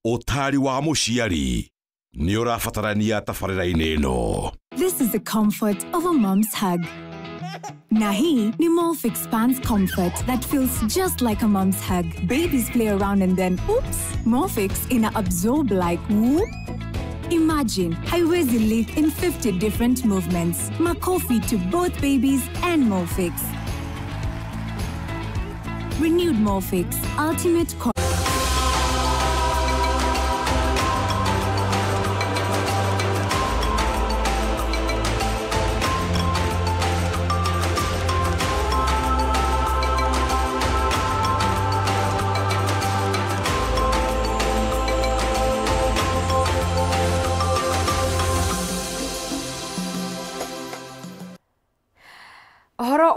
Ũtari wa mũciari nĩ ũrabatarania tabarĩra-inĩ ĩno. This is the comfort of a mom's hug. Na hii ni Molfix Pants Comfort that feels just like a mom's hug. Babies play around and then, oops, Molfix ina absorb like whoop. Imagine haiwezi leak in 50 different movements. Makofi to both babies and Molfix. Renewed Molfix, ultimate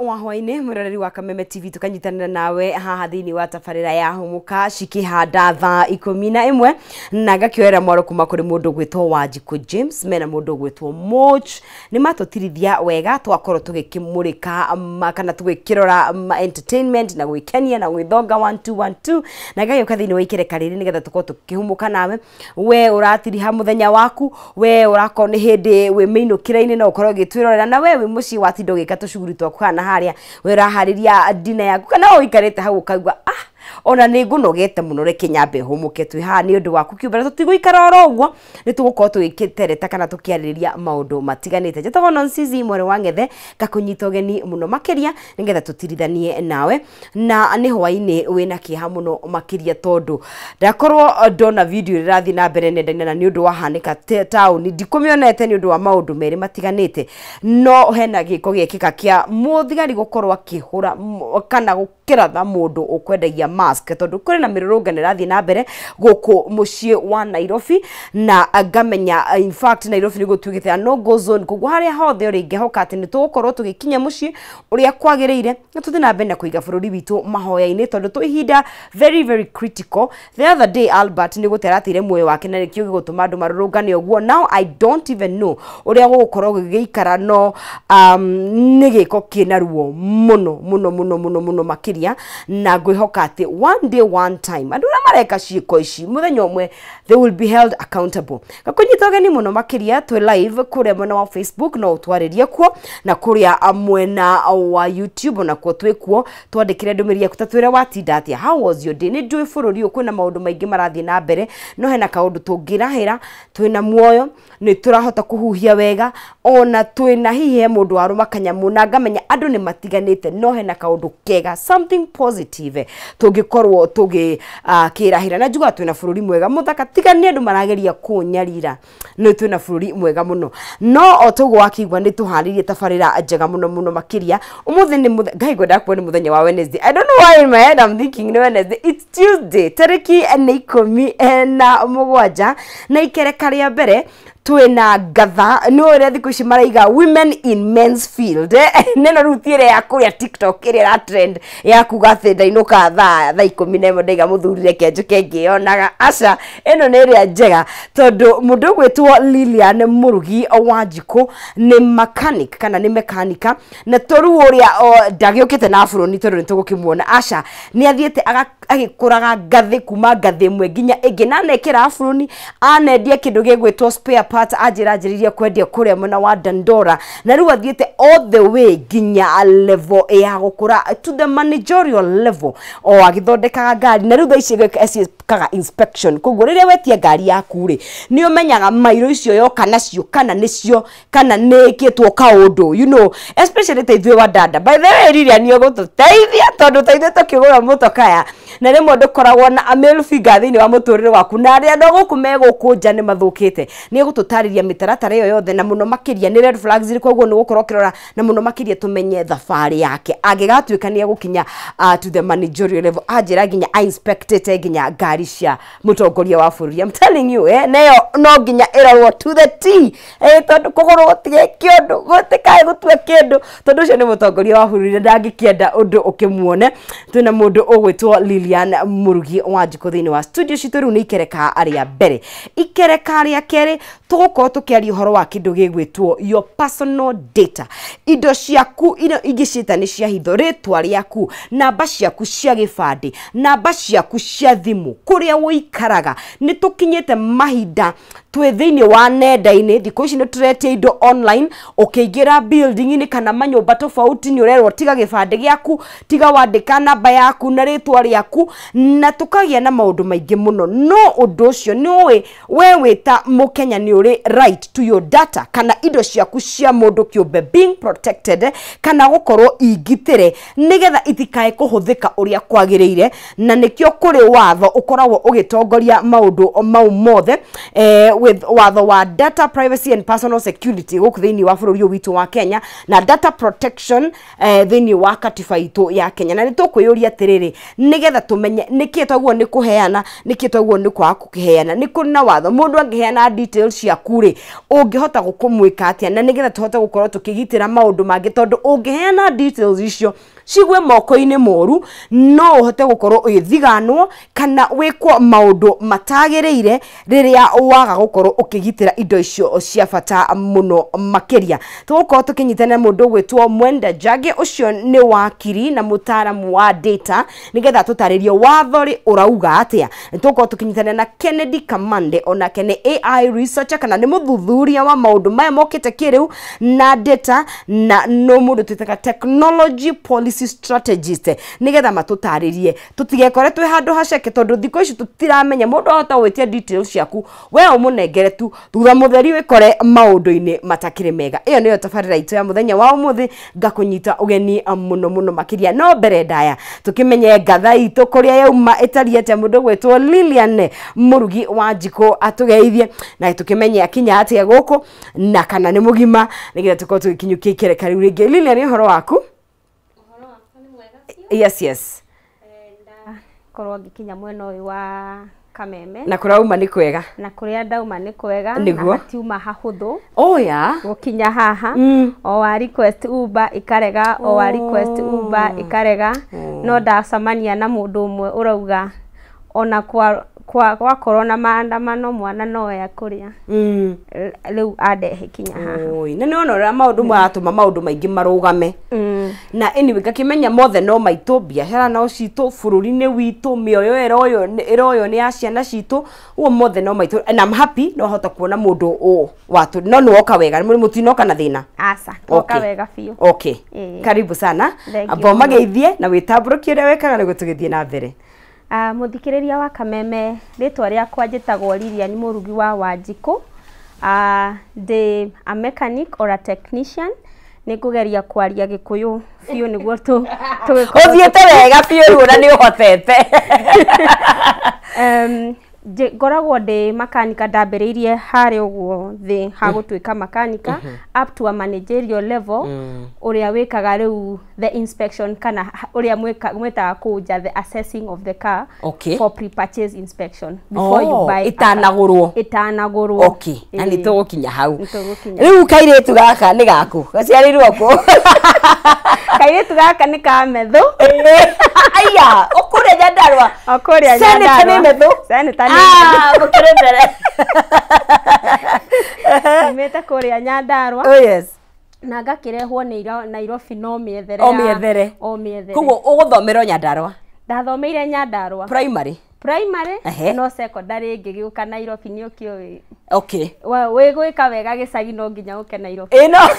wa hwaini mwiroreri wa Kameme TV tukanyitanira nawe haha thiini wa tabarira ya humuka cikihanda thaa 11 na ngakioera mwaro kuma kuri mundu gwitwo Wanjiku James mena mundu gwitwo Moch ni matutirithia wega twakorwo tugikimurika kana tugikirora entertainment na gwikenia na gwithonga 1212 na ngagioka thiini wa ikereka riri nigetha tukorwo tukihumuka nawe we uratiriha muthenya waku we urakorwo ni hindi wi miinukira-ini no ukorwo ugitwirorera na we wi mucii watinda ugika tucuguri twaku kana haria wiraharĩria dina yaku kana ũikarĩte hau ũkaigua ah ona nĩ ngũnogete mũno reke nyambe hũmũke twĩ haha nĩ ũndũ waku kĩũmbe na tũtigũikara oro ũguo nĩ tũgũkorwo tũgĩtereta kana tũkĩarĩrĩria maũndũ matiganĩte. Njĩtagwo Nonsizi mwarĩ wa Ng'ethe ngakũnyita ũgeni mũno makĩria nĩgetha tũtirithanie nawe na nĩ hwainĩ wĩna kĩeha mũno makĩria tondũ ndakorwo ndona video ĩrathiĩ na mbere nenda-inĩ na nĩ ũndũ wahanĩka taũni ndikũmĩonete nĩ ũndũ wa maũndũ merĩ matiganĩte no hena gĩko gĩekĩka kĩa mũthigari gũkorwo akĩhũra kana gũkĩratha mũndũ ũkwendagia mask tondu kuri na mirurungano irathie na mbere guku mucii wa Nairobi na ngamenya in fact Nairobi ni gutuigite no go zone koguo haria hothe uri ngehoka ati ni tugukorwo tugikinya mucii uria kwagiriire na tuthi na mbere na kuiga bururi witu mahoya-ini tondu tu ihinda very very critical. The other day Albert ni guterateire muoyo wake na nikio gigutuma andu marurungane uguo. Now I don't even know uria gugukorwo gigiikara no ni giko kina ruo muno muno muno muno muno makiria na ngwihoka ati one day one time andu aria mareka ciiko ici muthenya umwe they will be held accountable. Gakunyita ũgeni muno makiria twi live kuria mwena wa Facebook no utwaririe kuo na kuria mwena wa YouTube na kuo twi kuo twandikire ndumĩrĩri yaku ta twire watinda atia, how was your day. Ni njui bururi uyu kwina maundu maingi marathie na mbere no hena kaundu tungirahira twina muoyo ni turahota kuhuhia wega ona twina hihi he mundu waruma kanyamu na ngamenya andu ni matiganite no hena kaundu kega something positive tungikorwo tugi kirahira na njuga twina bururi mwega muthaka tiga ni andu marageria kunyarira ni twina bururi mwega muno no o tuguo wakigwa ni tuharĩrie tabarĩra njega muno muno makiria umuthi ni ngai ngwenda kuona muthenya wa Wednesday. I don't know why in my head I'm thinking ni Wednesday, it's Tuesday tariki ni 17 na ikereka ria mbere twina ngatha ni uria thiku ici maraiga women in men's field neno riu ti ĩrĩa ya kũrĩa TikTok ĩrĩa ĩra trend ya kuga atĩ ndainũka thaa 11 ndaiga mũthuri reke njũke ngĩyonaga aca ĩno nĩ ĩrĩa njega tondũ mũndũ ũgwĩtwo Lilian Mũrugi Wanjikũ nĩ mechanic kana nĩ mekanika na toru ũrĩa ndagĩũkĩte na burũni tondũ nĩtũgũkĩmuona aca nĩ athiĩte agĩkũraga ngathĩ kuma ngathĩ ĩmwe nginya ĩngĩ na anekĩra burũni anendia kĩndũ gĩgwĩtwo spare part anjĩra anjĩrĩirie kwendia kũrĩa mwena wa Dandora na rĩu athiĩte all the way nginya level ya gũkũra to the managerial level o agĩthondekaga ngari na rĩu thaa ici ekaga inspection koguo rĩrĩa wetia ngari yaku rĩ nĩ ũmenyaga mairo icio yoka nacio kana nĩcio kana nĩ ĩkĩtwo kaũndũ you know especially ta ithuĩ wa dada by the way rĩrĩa nĩ ũgũtũteithia tondũ ta ithuĩ tũkĩgũra mũtokaya na rĩmwe ndũkoragwo na a male figure thĩinĩ wa mũtũrĩre waku na arĩa andũ a gũkũ megũkũ nja nĩ mathũkĩte nĩ egũtũtarĩria mĩtaratara ĩyo yothe na mũno makĩria nĩ red flags irĩkũ ũguo nĩ gũkorwo ũkĩrora na mũno makĩria tũmenye thabarĩ yake angĩgatuĩka nĩ egũkinya to the managerial level anjĩra nginya a inspectĩte nginya ngari cia mũtongoria wa bũrũri. I'm telling you neyo no nginya ĩrorwo to the T tondũ kũgũrũ gũtigeke ũndũ gũtikae gũtue kĩndũ tondũ ũcio nĩ mũtongoria wa bũrũri na ndangĩkĩenda ũndũ ũkĩmuone. Twĩna mũndũ ũgwĩtwo Lilian Lilian Murugi wa Njikũ thĩinĩ wa studio citũ. Rĩu nĩ ikereka rĩa mbere, ikereka rĩa kerĩ tũgũkorwo tũkĩaria ũhoro wa kĩndũ gĩgwĩtwo your personal data, indo ciaku iria ingĩciĩta nĩ cia hitho, rĩtwa rĩaku, namba ciaku cia gĩbandĩ, namba ciaku cia thimũ, kũrĩa ũikaraga. Nĩ tũkinyĩte mahinda twĩ thĩinĩ wa nenda-inĩ, thikũ ici nĩ tũretia indo online, ũkĩingĩra building-inĩ kana manyũmba tofauti nĩ ũrerwo tiga gĩbandĩ gĩaku, tiga wandĩka namba yaku na rĩtwa rĩaku, na tũkagĩa na maũndũ maingĩ mũno. No ũndũ ũcio nĩ ũĩ we wĩ ta mũkenya nĩ ũrĩ right to your data, kana indo ciaku cia mũndũ kĩũmbe being protected, kana gũkorwo ingitĩre nĩgetha itikae kũhũthĩka ũrĩa kwagĩrĩire, na nĩkĩo kũrĩ watho ũkoragwo ũgĩtongoria maũndũ mau mothe, with watho wa data privacy and personal security gũkũ thĩinĩ wa bũrũri ũyũ witũ wa Kenya, na data protection thĩinĩ wa katiba itũ ya Kenya. Na nĩ tũkwĩyũria atĩrĩrĩ, nĩgetha tũmenye nĩkĩ twaguo nĩ kũheana, nĩkĩ twaguo nĩ kwaga kũheana, nĩ kũrĩ na watho mũndũ angĩheana details ciaku rĩ, ũngĩhota gũkũmwĩka atĩa, na nĩgetha tũhote gũkorwo tũkĩgitĩra maũndũ mangĩ, tondũ ũngĩheana details icio cigwe moko-inĩ moru no ũhote gũkorwo ũgĩthiganwo kana wĩkwo maũndũ matagĩrĩire rĩrĩa waga gũkorwo ũkĩgitĩra indo icio cia bata mũno makĩria. Tũgũkorwo tũkĩnyitanĩra mũndũ ũgwĩtwo Mwenda Njage, ũcio nĩ wakiri na mũtaaramu wa data, nĩgetha tũtarĩrie watho rĩ ũrauga atĩa. Nĩ tũgũkorwo tũkĩnyitanĩra na Kennedy Kamande, onake nĩ AI researcher kana nĩ mũthuthuria wa maũndũ maya mokĩte kĩrĩu na data, na no mũndũ twĩtaga technology policy strategist, nĩgetha matũtarĩrie tũtigekore twĩ handũ haceke, tondũ thikũ ici tũtiramenya mũndũ ahota gwĩtia details ciaku we ũmũnengere tu, thutha mũtheri wĩkore maũndũ-inĩ matakĩrĩ mega. Ĩyo nĩyo tabarĩra itũ ya mũthenya wa ũmũthĩ, ngakũnyita ũgeni mũno mũno makĩria. No mbere ndaya tũkĩmenye ngatha itũ kũrĩa yauma ĩtariĩ atĩa, mũndũ ũgwĩtwo Lilian Murugi wa Njikũ atũgeithie na tũkĩmenye akinya atĩa gũkũ na kana nĩ mũgima, nĩgetha tũkorwo tũgĩkinyũkia ikereka rĩu rĩngĩ. Lilian, ũhoro waku? Yes, yes. Korwo ngĩkinya mwena ũyũ wa Kameme. Na kũrauma nĩ kwega? Na kũrĩa ndauma nĩ kwega. Nĩguo. Na hatiuma hahũthũ oya gũkinya haha. O wa request Uber ĩkarega, o wa request Uber ĩkarega, no ndacemania na mũndũ ũmwe ũrauga ona gwakorwo na maandamano mwana no ekũrĩa. Rĩu andehe kinya haha. Oi, na nĩwona ũrĩa maũndũ maratũma maũndũ maingĩ marũgame. Na anyway ngakĩmenya mothe no maitũ, biacara no citũ, bũrũri-inĩ witũ, mĩoyo ĩroywo nĩ ya ciana citũ, ũguo mothe no maitũ. And I'm happy no hota kuona mũndũ watu, no nĩwoka wega, mũtinoka na thĩna? Aca, twoka wega biũ. Okay. Karibu sana. Amba ũmageithie na wĩtambũrũkie ũrĩa wĩkaga nĩguo tũgĩthiĩ na mbere. Mũthikĩrĩria wa Kameme, rĩtwa rĩakwa njĩtagwo Lilian Mũrugi wa Wanjikũ. Ndĩ a mechanic or a technician. Nĩngũgeria kwaria Gĩkũyũ biũ nĩguo tũgĩkorwo ũthiĩte wega biũ rĩu na nĩ ũhotete. Ngoragwo ndĩ makanika, ndambĩrĩirie harĩa ũguo thĩ ha gũtuĩka makanika up to a managerial level, ũrĩa wĩkaga rĩu the inspection kana ũrĩa mwĩtaga kũu nja the assessing of the car for pre-purchase inspection before you buy a car. Ĩtanagũrwo. Ĩtanagũrwo. Okay, na nĩ tũgũkinya hau. Nĩtũgũkinya. Rĩu kairĩtu gaka nĩ gaku, gaciarĩirwo kũ? Kairĩtu gaka nĩ ka Methu. Aya, ũkũrĩa Nyandarua. O kũrĩa Senator nĩ Nyandarua. Methu. Senator nĩ Methu. Mũkĩrĩ mbere. Umĩte kũrĩa Nyandarua. Oh yes. Na ngakĩrehwo nĩ Nairobi no mĩethere. O mĩethere. O mĩethere. Koguo ũgũthomera o Nyandarua? Ndathomeire Nyandarua. Primary? Primary, no secondary ngĩgĩũka Nairobi nĩ ũkĩũĩ. Okay. Wĩ gwĩka wega gĩcagi no nginya ũke Nairobi. Ĩno.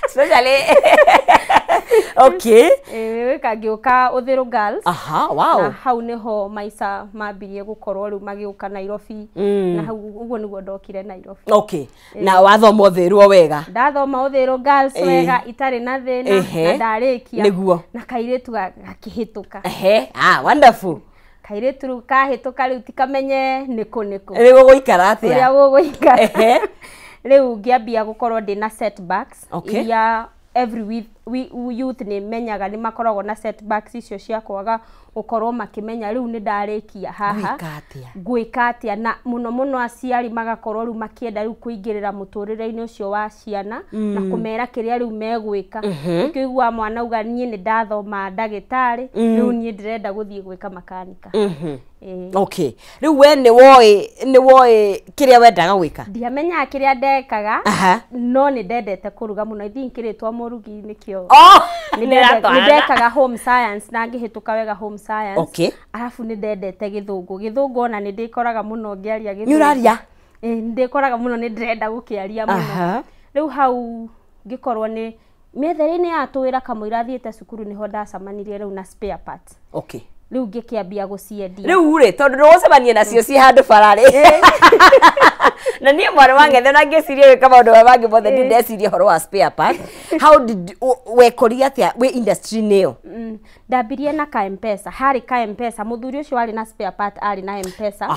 Especially. Okay. Wĩka ngĩũka Uthiru Girls. Aha, wow. Na hau nĩho maica mambirie gũkorwo rĩu magĩũka Nairobi. Na hau ũguo nĩguo ndokire Nairobi. Okay. Na wathoma Uthiru o wega? Ndathoma Uthiru Girls wega itarĩ na thĩna na ndarĩkia. Nĩguo. Na kairĩtu gakĩhĩtũka. Ah, wonderful. Kairĩtu rĩu kahĩtũka rĩu tikamenye nĩkũ nĩkũ. Rĩu gũgũikara atĩa? Ũrĩa gũgũikara. Rĩu ngĩambia gũkorwo ndĩna setbacks iria every week youth nĩ menyaga nĩ makoragwo na setbacks icio cia kwaga gũkorwo makĩmenya rĩu nĩ ndarĩkia haha ngwĩka atĩa, na mũno mũno aciari magakorwo rĩu makĩenda rĩu kũingĩrĩra mũtũrĩre-inĩ ũcio wa ciana na kũmera kĩrĩa rĩu megwĩka. Nĩkĩo ũiguaga mwana auga niĩ nĩ ndathoma ndagĩtarĩ, rĩu niĩ ndĩrenda gũthiĩ gwĩka makanika. Okay, rĩu we nĩ woĩ kĩrĩa wendaga gwĩka? Ndiamenyaga kĩrĩa ndekaga, no nĩ ndendete kũruga mũno. I think rĩtwa mũrugi nĩkĩo. Nĩ ndekaga home science na ngĩhĩtũka wega home science. Arabu nĩ ndendete gĩthũngũ. Gĩthũngũ ona nĩ ndĩkoraga mũno ngĩaria gĩthũngũ. Nĩ ũraria? Ĩĩ, nĩ ndĩkoraga mũno nĩ ndĩrenda gũkĩaria mũno. Rĩu hau ngĩkorwo nĩ mĩethere-inĩ ya tũwĩra kamũira thiĩte cukuru nĩho ndacemanirie rĩu na spare parts. Rĩu ngĩkĩambia gũciendia. Rĩu rĩ, tondũ ndũgũcemania nacio ci handũ bara rĩ. Na niĩ mwarĩ wa ng'ethe na ngĩciria gwĩka maũndũ maya mangĩ mothe ndi ndeciria ũhoro wa spare part. How did wekorire atĩa wĩ industry-inĩ ĩyo? Ndambirie na ka M-Pesa, harĩ ka M-Pesa, mũthuri ũcio warĩ na spare part arĩ na M-Pesa.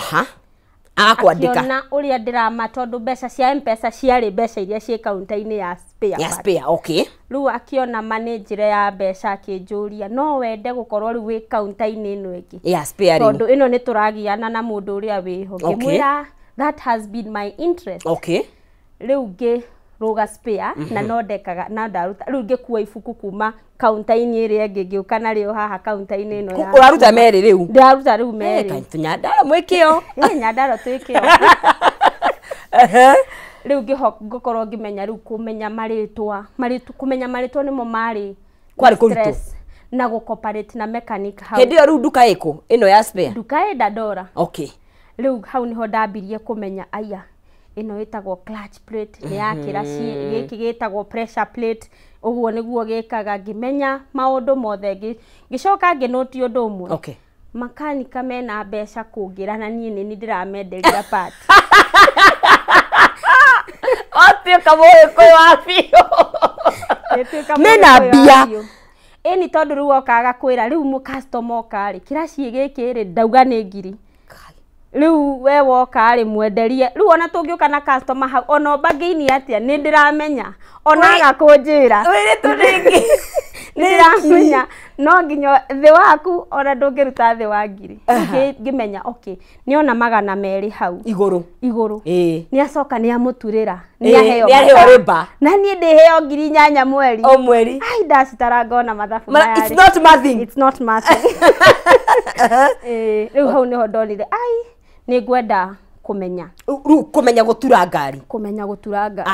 Agakwandĩka. Akĩona ũrĩa ndĩrama tondũ mbeca cia M-Pesa ciarĩ mbeca iria ciĩ kaunta-inĩ ya spare Ya part. Spare, okay. Rĩu akĩona manĩnjĩra ya mbeca akĩnjũria no wende gũkorwo rĩu wĩ kaunta-inĩ ĩno ĩngĩ Ya spare rĩu. Tondũ ĩno nĩ tũragiana na mũndũ ũrĩa wĩho. Ngĩmwĩra that has been my interest. Rĩu ngĩrũga spare na no ndekaga na ndaruta rĩu ngĩkua ibuku kuma kaunta-inĩ ĩrĩa ĩngĩ ngĩũka narĩo haha kaunta-inĩ ĩno ya Ũraruta merĩ rĩu? Ndĩraruta rĩu merĩ. Kaĩ Nyandarua mwĩkĩo. Nyandarua twĩkĩo. Rĩu ngĩkorwo ngĩmenya rĩu kũmenya marĩtwa, kũmenya marĩtwa nĩmo marĩ Kwarĩ kũritũ. stress na gũ-cooperate na mechanic hau. Hĩndĩ ĩyo rĩu nduka ĩkũ ĩno ya spare? Nduka ĩ Dandora. Rĩu hau nĩho ndambirie kũmenya aya ĩno ĩtagwo clutch plate nĩ ya kĩraci, gĩkĩ gĩtagwo pressure plate, ũguo nĩguo gĩkaga, ngĩmenya maũndũ mothe, ngĩcoka ngĩnũti ũndũ ũmwe. Makanika mena mbeca kũngĩra na niĩ nĩ niĩ ndĩramenderia part. Watuĩka mũgĩkũyũ wa biũ. Ngĩtuĩka Mena mũgĩkũyũ wa mbia. biũ. Ĩni tondũ rĩu okaga kwĩra rĩu mũ customer oka rĩ, kĩraci gĩkĩ rĩ ndauga nĩ ngiri. Rĩu we woka rĩ mwenderie, rĩu ona tũngĩũka na customer hau ona ũmbangĩini atĩa nĩ ndĩramenya ona aga kũnjĩra. Wĩrĩtwo nĩ Nĩ ndĩramenya no nginya thĩ waku ona ndũngĩruta thĩ wa ngiri. Ngĩmenya okay nĩona 200 hau igũrũ. Igũrũ. Nĩ acoka nĩ amũturĩra, nĩ aheo Nĩ aheo mathaa. rĩmba. Na niĩ ndĩheo ngiri inyanya mweri. O mweri. Ai ndacitara ngona mathabu maya It's rĩ. not mathing. It's not mathing. Rĩu hau nĩho ndonire ai nĩ ngwenda kũmenya. Rĩu kũmenya gũtura ngari. Kũmenya gũtura ngari.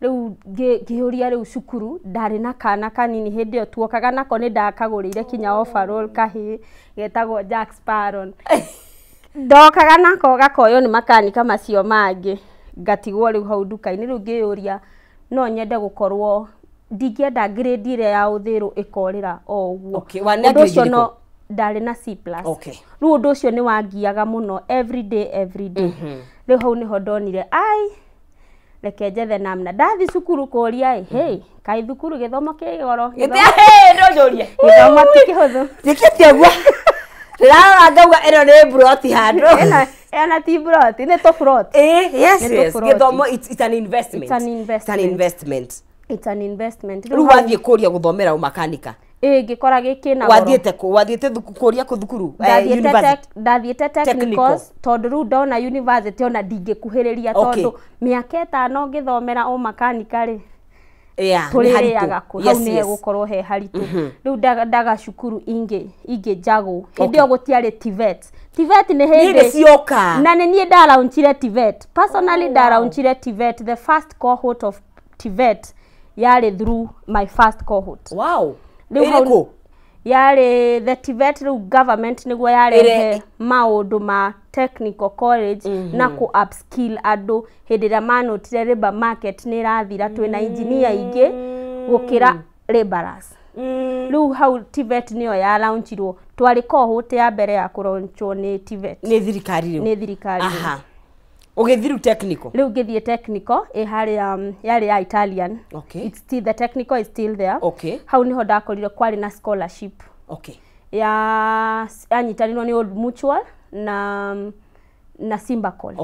Rĩu ngĩũria rĩu cukuru ndarĩ na kana kanini hĩndĩ ĩyo tuokaga nako nĩ ndakagũrĩire kinya overall kahĩĩ getagwo Jack Sparrow. Ndokaga nako gakoywo nĩ makanika macio mangĩ ngatigwo rĩu hau nduka-inĩ. Rĩu ngĩyũria no nyende gũkorwo ndingĩenda grade ĩrĩa ya ũthĩrũ ĩkorĩra o ũguo. Warĩ na Ũndũ grade ũcio ĩrĩkũ? no ndarĩ na C plus. Rĩu ũndũ ũcio nĩ wangiaga mũno every day every day. Rĩu hau nĩho ndonire ai reke njethe namna. Ndathi cukuru kũria ĩ, hey, kaĩ thukuru gĩthomo kĩ goro? Ndũnjũrie. Gĩthomo ti kĩhũthũ. Njĩkĩte ũguo. Ndĩrarora ngauga ĩno nĩ mburoti handũ. Ĩno ti mburoti, nĩ tũburoti. Yes, Nĩ yes. tũburoti. Gĩthomo it's an investment. It's an It's an investment. investment. It's an investment. Rĩu wathiĩ kũria gũthomera ũmakanika. Ĩ ngĩkora gĩkĩ na goro. Wathiĩte kũ? Wathiĩte kũria kũ thukuru? Ndathiĩte University? Ndathiĩte Technical. technicals tondũ rĩu ndona university ona ndingĩkuhĩrĩria tondũ mĩaka ĩtano ngĩthomera ũmakanika rĩ Yeah, nĩ haritũ. tũrĩrĩaga kũ hau nĩ hegũkorwo he haritũ. Rĩu ndaga cukuru ingĩ njagũ. Hĩndĩ ĩyo gũtiarĩ TVET. TVET nĩ Nĩ hĩndĩ cioka. Na nĩ niĩ ndaraunchire TVET. Personally ndaraunchire TVET. The first cohort of TVET yarĩ through my first cohort. Wow. Rĩu hau Ĩrĩkũ? Yarĩ the TVET rĩu government nĩguo yarehe maũndũ ma technical college na kũ upskill andũ hĩndĩ ĩrĩa manotire labour market nĩ ĩrathira, twĩna engineer aingĩ gũkĩra laborers. Rĩu hau TVET nĩyo ya launchirwo, twarĩ cohort ya mbere ya kũlaunchwo nĩ TVET. Nĩ thirikari rĩu. Nĩ thirikari rĩu. Ũgĩthiĩ rĩu technical. Rĩu ngĩthiĩ technical ĩ harĩa yarĩ ya Italian. It's still, the technical is still there. Hau niho ndakorire kwarĩ na scholarship. Ya yanyitanĩirwo nĩ Old Mutual na Simba Colt.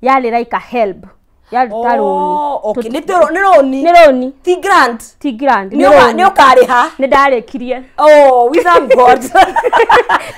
Yarĩ like a help. Yarĩ ta rũni. Okay, nĩ rũni. Nĩ rũni. Ti grant. Ti grant. Nĩ ũkarĩha. Nĩ ndarĩkirie. Oh, we thank God.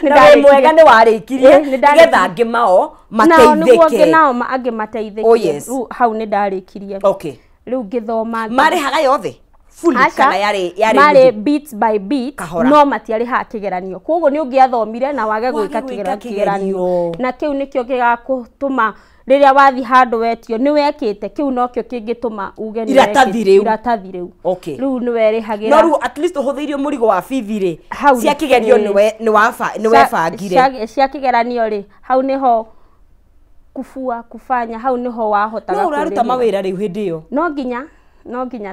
Nĩ Na wĩ ndarĩkirie. mwega nĩ warĩkirie Ĩ, nĩ ndarĩkirie. nĩgetha angĩ mao Nao nĩguo angĩ mateithĩke. nao angĩ mateithĩke. Oh, yes. Rĩu hau nĩ ndarĩkirie. Okay. Rĩu ngĩthoma. Marĩhaga yothe fully Aca, kana yarĩ marĩ nuthu? bit by bit. Kahora. No matiarĩhaga kĩgeranio, koguo nĩ ũngĩathomire na wage Wage gwĩka gwĩka kĩgeranio. Kĩgerio. Na kĩu nĩkĩo gĩgakũtũma rĩrĩa wathiĩ handũ wetio nĩ wekĩte, kĩu nokĩo kĩngĩtũma uge nĩ Iratathi wekĩte. rĩu. Iratathi rĩu. Okay. Rĩu nĩ werĩhagĩra. No rĩu at least ũhũthĩirio mũrigo wa bithi rĩ, Hau cia kĩgerio ĩ. nĩ webangire. Cia kĩgeranio rĩ, hau nĩho kufua kufanya, hau nĩho wahotaga No ũraruta kwĩrĩhĩra. mawĩra rĩu hĩndĩ ĩyo? No nginya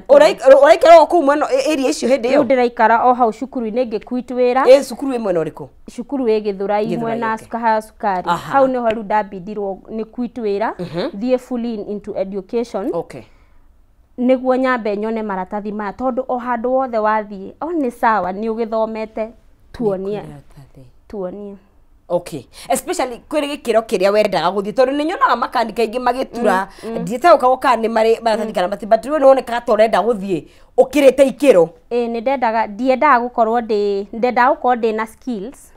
Ũraikara o kũu mwena area icio hĩndĩ Rĩu ĩyo? ndĩraikara o hau cukuru-inĩ ngĩquit wĩra. Ĩ cukuru ĩ mwena ũrĩkũ? Cukuru ĩ Gĩthũrai. Gĩthũrai, Mwena okay. ha cukari. Aha. Hau nĩho rĩu ndambindirwo nĩ quit wĩra, thiĩ fully into education, Okay. nĩguo nyambe nyone maratathi maya, tondũ o handũ wothe wathiĩ, o nĩ sawa nĩ ũgĩthomete, tuonie, tuonie. Okay, especially kwĩ gĩkĩro kĩrĩa wendaga gũthiĩ, tondũ nĩ nyonaga makanika aingĩ magĩtura ndiĩtaũkagwo kana nĩ marĩ maratathi kana mati, but rĩu nĩ wonekaga ta ũrenda gũthiĩ ũkĩrĩte ikĩro. Ĩ, nĩ ndendaga, ndiendaga gũkorwo ndĩ, ndendaga gũkorwo ndĩ na skills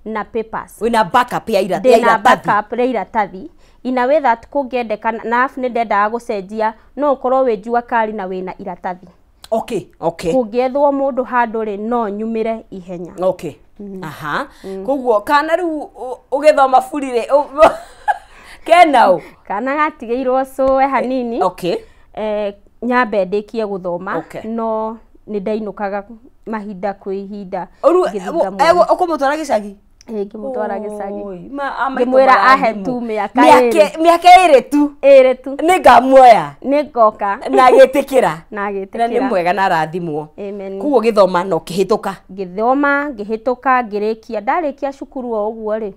na papers. Wĩna backup ya Ndĩna iratathi. backup ya iratathi in a way that kũngĩendekana, na arabu nĩ ndendaga gũcenjia, no ũkorwo wĩ jua kali na wĩna iratathi. Kũngĩethwo mũndũ handũ rĩ, no nyumĩre ihenya. Okay, aha, koguo kana rĩu ũgĩthoma buri rĩ, kena ũ? Kana gatigĩirwo cũe hanini. Nyambe ndĩkie gũthoma. No nĩ ndainũkaga mahinda kwĩ ihinda. Rĩu ngĩthinga mwana. ũkũmũtwara gĩcagi? Ĩ, ngĩmũtwara gĩcagi. Oi, a maitũ Ngĩmwĩra ahe marathimwo. tu mĩaka ĩrĩ. Mĩaka 2 tu. 2 tu. Nĩ ngamuoya. Nĩ ngoka. Na agĩtĩkĩra. Na Na nĩ agĩtĩkĩra. mwega na arathimwo. Amen. Koguo gĩthoma na ũkĩhĩtũka. Ngĩthoma, ngĩhĩtũka, ngĩrĩkia. Ndarĩkia cukuru o ũguo rĩ,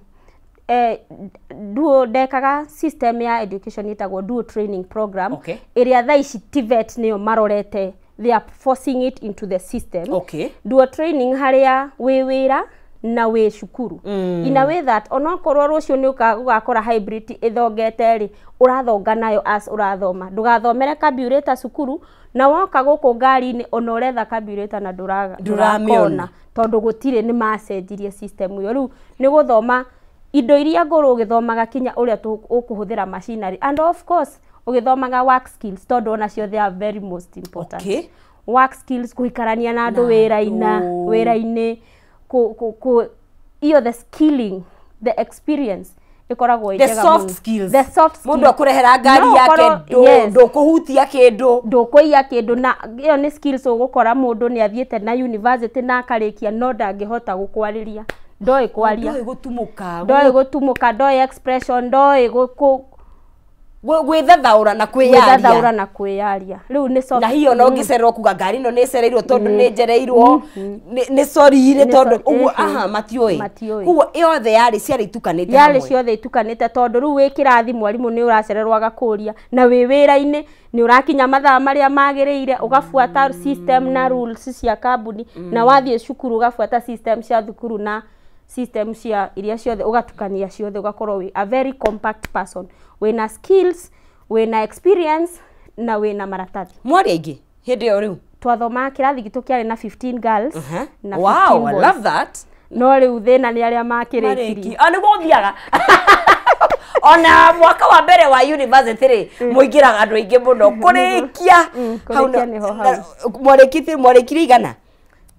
duo ndekaga system ya education ĩtagwo dual training program, ĩrĩa thaa ici TVET nĩyo marorete, they are forcing it into the system. Dual training harĩa wĩ wĩra na wĩ cukuru, in a way that onokorwo rũciũ nĩ ũgakora hybrid ĩthongete rĩ, ũrathonga nayo as ũrathoma. Ndũgathomere carburetor cukuru na woka gũkũ ngari-inĩ ona ũretha carburetor na Ndũramĩona. ndũrakona, tondũ gũtirĩ, nĩ macenjirie system ĩyo. Rĩu nĩ gũthoma indo iria ngũrũ, ũgĩthomaga kinya ũrĩa ũkũhũthĩra machinery, and of course ũgĩthomaga work skills, tondũ onacio they are very most important. Work skills, kũikarania na andũ Na wĩra-inĩ, andũ. Wĩra-inĩ kũ iyo the skilling, the experience ĩkoragwo ĩ The njega soft mũno. skills. The soft skills. Mũndũ akũrehera ngari No yake, yes. ndũkũhutia kĩndũ. Ndũkũiya kĩndũ, na ĩyo nĩ skills ũgũkora mũndũ nĩ athiĩte na university na akarĩkia, no ndangĩhota gũkwarĩria, ndoĩ kwaria. Ndoĩ gũtumũka. Ndoĩ gũtumũka, ndoĩ expression, ndoĩ Gwĩthathaũra na gwĩthathaũra kwĩyaria. Na kwĩyaria rĩu nĩ soft Na hiyo no ngĩcererwo kuga ngari ĩno nĩ ĩcereirwo tondũ nĩ njereirwo, nĩ sorry rĩ, Nĩ tondũ sorry, ũguo aha matiũĩ. Matiũĩ. Koguo yothe yarĩ ciarĩ itukanĩte Yarĩ hamwe. ciothe itukanĩte, tondũ rĩu wĩ kĩrathi mwarimũ nĩ ũracererwo agakũria, na wĩ wĩra-inĩ nĩ ũrakinya mathaa marĩa magĩrĩire, ũgabuata system na rules cia kambuni, na wathiĩ cukuru ũgabuata system cia thukuru na system cia iria ciothe, ũgatukania ciothe, ũgakorwo wĩ a very compact person, wĩna skills, wĩna experience na wĩna maratathi. Mwarĩ aingĩ hĩndĩ ĩyo rĩu? Twathomaga kĩrathi gitũ kĩarĩ na 15 girls na 15 Wow, I boys. love that. No rĩu thĩna nĩ arĩa makĩrĩkirie. Marĩki. Ah, nĩguo ũthiaga ona mwaka wa mbere wa university rĩ, mũingĩraga andũ aingĩ mũno kũrĩkia. Hau Kũrĩkia nĩho hau. Mwarĩkirie, mwarĩkirie igana?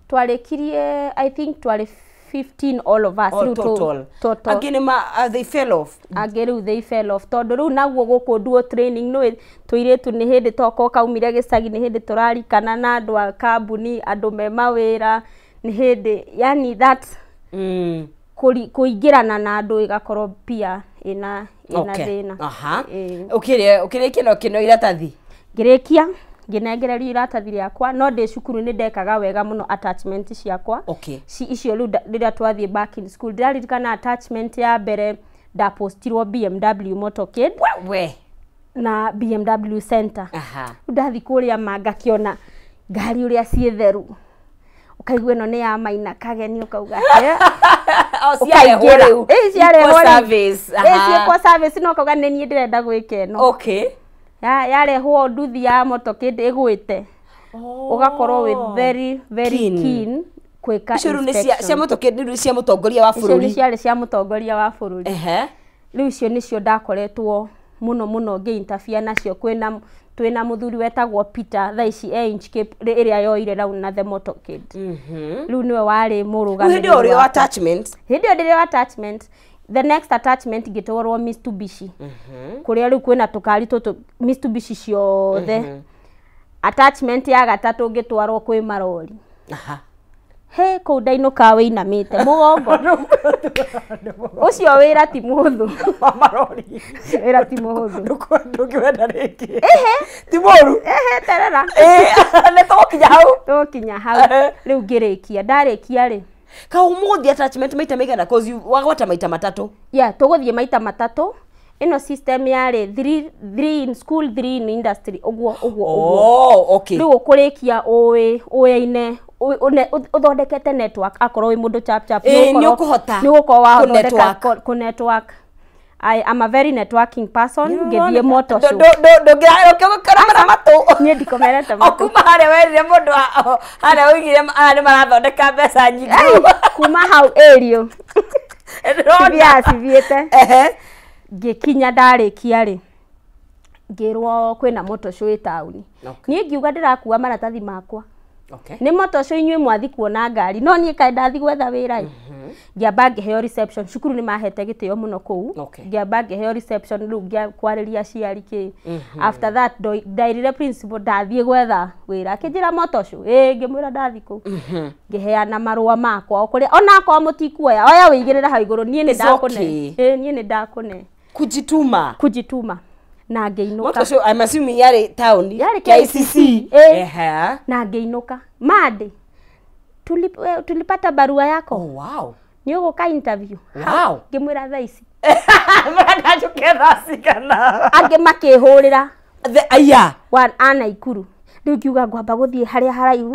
Twarĩkirie, I think twarĩ 15 all of us. Oh, Rĩu total. Total. Angĩ nĩ ma they fell off. Angĩ rĩu they fell off, tondũ rĩu naguo gũkũ duo training nĩ tũirĩtu, nĩ hĩndĩ tokorwo kaumire gĩcagi, nĩ hĩndĩ tũrarikana na andũ a kambuni, andũ me mawĩra, nĩ hĩndĩ yani that kũingĩrana na andũ ĩgakorwo pia ĩna thĩna. Aha. Ĩĩ. Ũkĩrĩ ũkĩrĩkia na ũkĩneo iratathi? Ngĩrĩkia, ngĩnengererio iratathi rĩakwa, no ndĩ cukuru nĩ ndekaga wega mũno, attachment ciakwa icio rĩu rĩrĩa twathiĩ back in school, ndĩraririkana attachment ya mbere ndapostirwo BMW motorcade We. na BMW center. Rĩu ndathiĩ kũrĩa ma ngakĩona ngari ũrĩa ciĩ theru, ũkaigua ĩno nĩ ya Maina Kageni, ũkauga "He." O ciarehwo Ũkaingĩra. rĩu. Ĩ, ciarehwo Equal rĩu. service. Ĩ, ciĩkwo service, no ũkauga nĩ niĩ ndĩrenda gwĩka ĩno. Yarehwo nduthi ya motorcade ĩgwĩte ũgakorwo wĩ very very keen kwĩka icio rĩu nĩ cia motorcade rĩu cia mũtongoria wa bũrũri. Icio nĩ ciarĩ cia mũtongoria wa bũrũri. Rĩu icio nĩcio ndakoretwo mũno mũno ngĩ-interfere nacio. Kwĩna twĩna mũthuri wetagwo Peter thaa ici e Inchcape ĩrĩa yoire rau na the motorcade. Rĩu nĩwe warĩ mũrũgamĩrĩri. Hĩndĩ ĩyo ũrĩ o attachment. Hĩndĩ ĩyo ndĩrĩ o attachment. The next attachment ngĩtwarwo Mitsubishi. Kũrĩa rĩu kwĩna tũkari tũtũ Mitsubishi ciothe. Attachment ya gatatũ ngĩtwarwo kwĩ marori. He kũu ndainũka wĩinamĩte mũgongo. Ũcio wĩra ti mũhũthũ. Marori. Wĩra ti mũhũthũ. Ndũngĩwenda rĩngĩ. Ehe. Ti mũru. Ehe terera. Nĩ tũgũkinya hau. Tũgũkinya hau. Rĩu ngĩrĩkia. Ndarĩkia rĩ. Ka ũmũthĩ attachment maita maigana cause wagwata maita matatũ. Yeah, tũgũthiĩ maita matatũ. Ĩno system yarĩ 3 in school 3 in industry ũguo ũguo ũguo. Oh, okay. Rĩu ũkũrĩkia ũĩ ũyaine ũthondekete network akorwo wĩ mũndũ chap chap nĩ ũkũhota nĩ ũgũkorwo wathondeka kũ network. I am a very networking person. Ngĩthiĩ motor show. Ndũngĩkomera matũ. Niĩ ndikomerete matũ. Kuma harĩa werire mũndũ harĩa ũigire aya nĩ marathondeka mbeca nyingĩ. Kuma hau ĩrio. Cibia cithiĩte. Ngĩkinya ndarĩkia rĩ ngĩrwo kwĩna motor show ĩ taũni. Niĩ ngiuga ndĩrakua maratathi makwa. Nĩ motor show inyuĩ mwathi kuona ngari no niĩ kaĩ ndathi gwetha wĩra ĩ. Ngĩamba ngĩheo reception. Cukuru nĩ mahete gĩtĩo mũno kũu. Ngĩamba ngĩheo reception rĩu kwarĩria aciari kĩ. After that ndairire principal ndathiĩ gwetha wĩra. Akĩnjĩra motor show ĩ ngĩmwĩra ndathi kũu. Ngĩheana marũa makwa o kũrĩa ona akorwo mũtikuoya oya wĩigĩrĩre hau igũrũ niĩ nĩ ndakũne. Niĩ nĩ ndakũne. Kujituma. Kujituma. Na ngĩinũka. Motor show I'm assuming yarĩ taũni. Yarĩ KICC. Na ngĩinũka. Mande tulipata barua yako. Oh, wow. Nĩ ũgũka interview. Wow. Ngĩmwĩra thaa ici. Mũrandacuke thaa cigana. Angĩ makĩhũrĩra. Aya. A Naikuru. Rĩu ngiuga ngwamba gũthiĩ harĩa haraihu.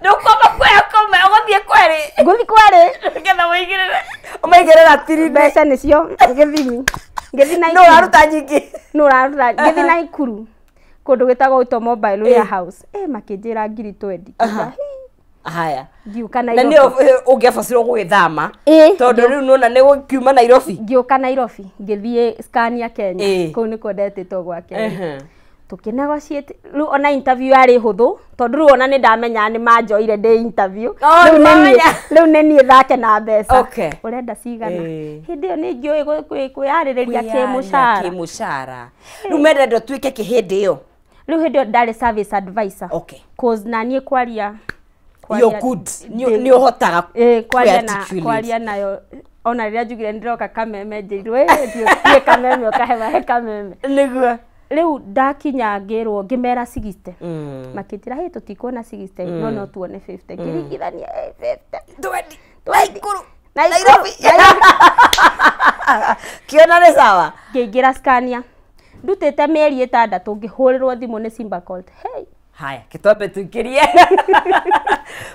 Ndũkwamba kuoya kũmwe ũgũthiĩ kwerĩ. Ngũthiĩ kwerĩ. Nĩgetha ũigĩrĩre. Ũmaigĩrĩre ratiri-inĩ. Mbeca nĩcio gĩthimi. Ngĩthiĩ Naikuru. Nũ ũraruta nyingĩ. Nũ ũraruta. Ngĩthiĩ Naikuru. Kũndũ gwĩtagwo Automobile Warehouse. Makĩnjĩra ngiri 20. Haya. Ngiũka Nairobi. Na nĩ ũngĩabacirwo gũgĩthama. Tondũ rĩu nĩwona nĩ gũkiuma Nairobi. Ngĩũka Nairobi ngĩthiĩ Scania Kenya. Kũu nĩkuo ndetĩtwo gwa Kenya. Tũkĩnegotiate rĩu ona interview yarĩ hũthũ tondũ rĩu ona nĩ ndamenya nĩ manjoire ndĩ interview. Rĩu nĩ niĩ thake na mbeca. Ũrenda cigana. Hĩndĩ ĩyo nĩ ngĩũĩ kwĩyarĩrĩria kĩmũcara. Kĩmũcara. Rĩu mendete ũtuĩke kĩ hĩndĩ ĩyo. Rĩu hĩndĩ ĩyo ndarĩ service advisor. Cause na niĩ kwaria You're good. Nĩ ũhotaga kwaria nayo ona rĩrĩa njugire ndĩroka Kameme njĩirwo thiĩ Kameme ũkahe Kameme. Nĩguo. Rĩu ndakinya ngĩrwo ngĩmera 60. Makĩnjĩra hĩ tũtikuona 60 no no tuone 50. Ngĩringithania 50. 20. Naikuru. Nairobi. Kĩona nĩ sawa. Ngĩingĩra Scania. Ndutĩte mĩeri 6 ngĩhũrĩrwo thimũ nĩ Simba Colt. Hey. Haya, kĩtwambe tũikĩrie.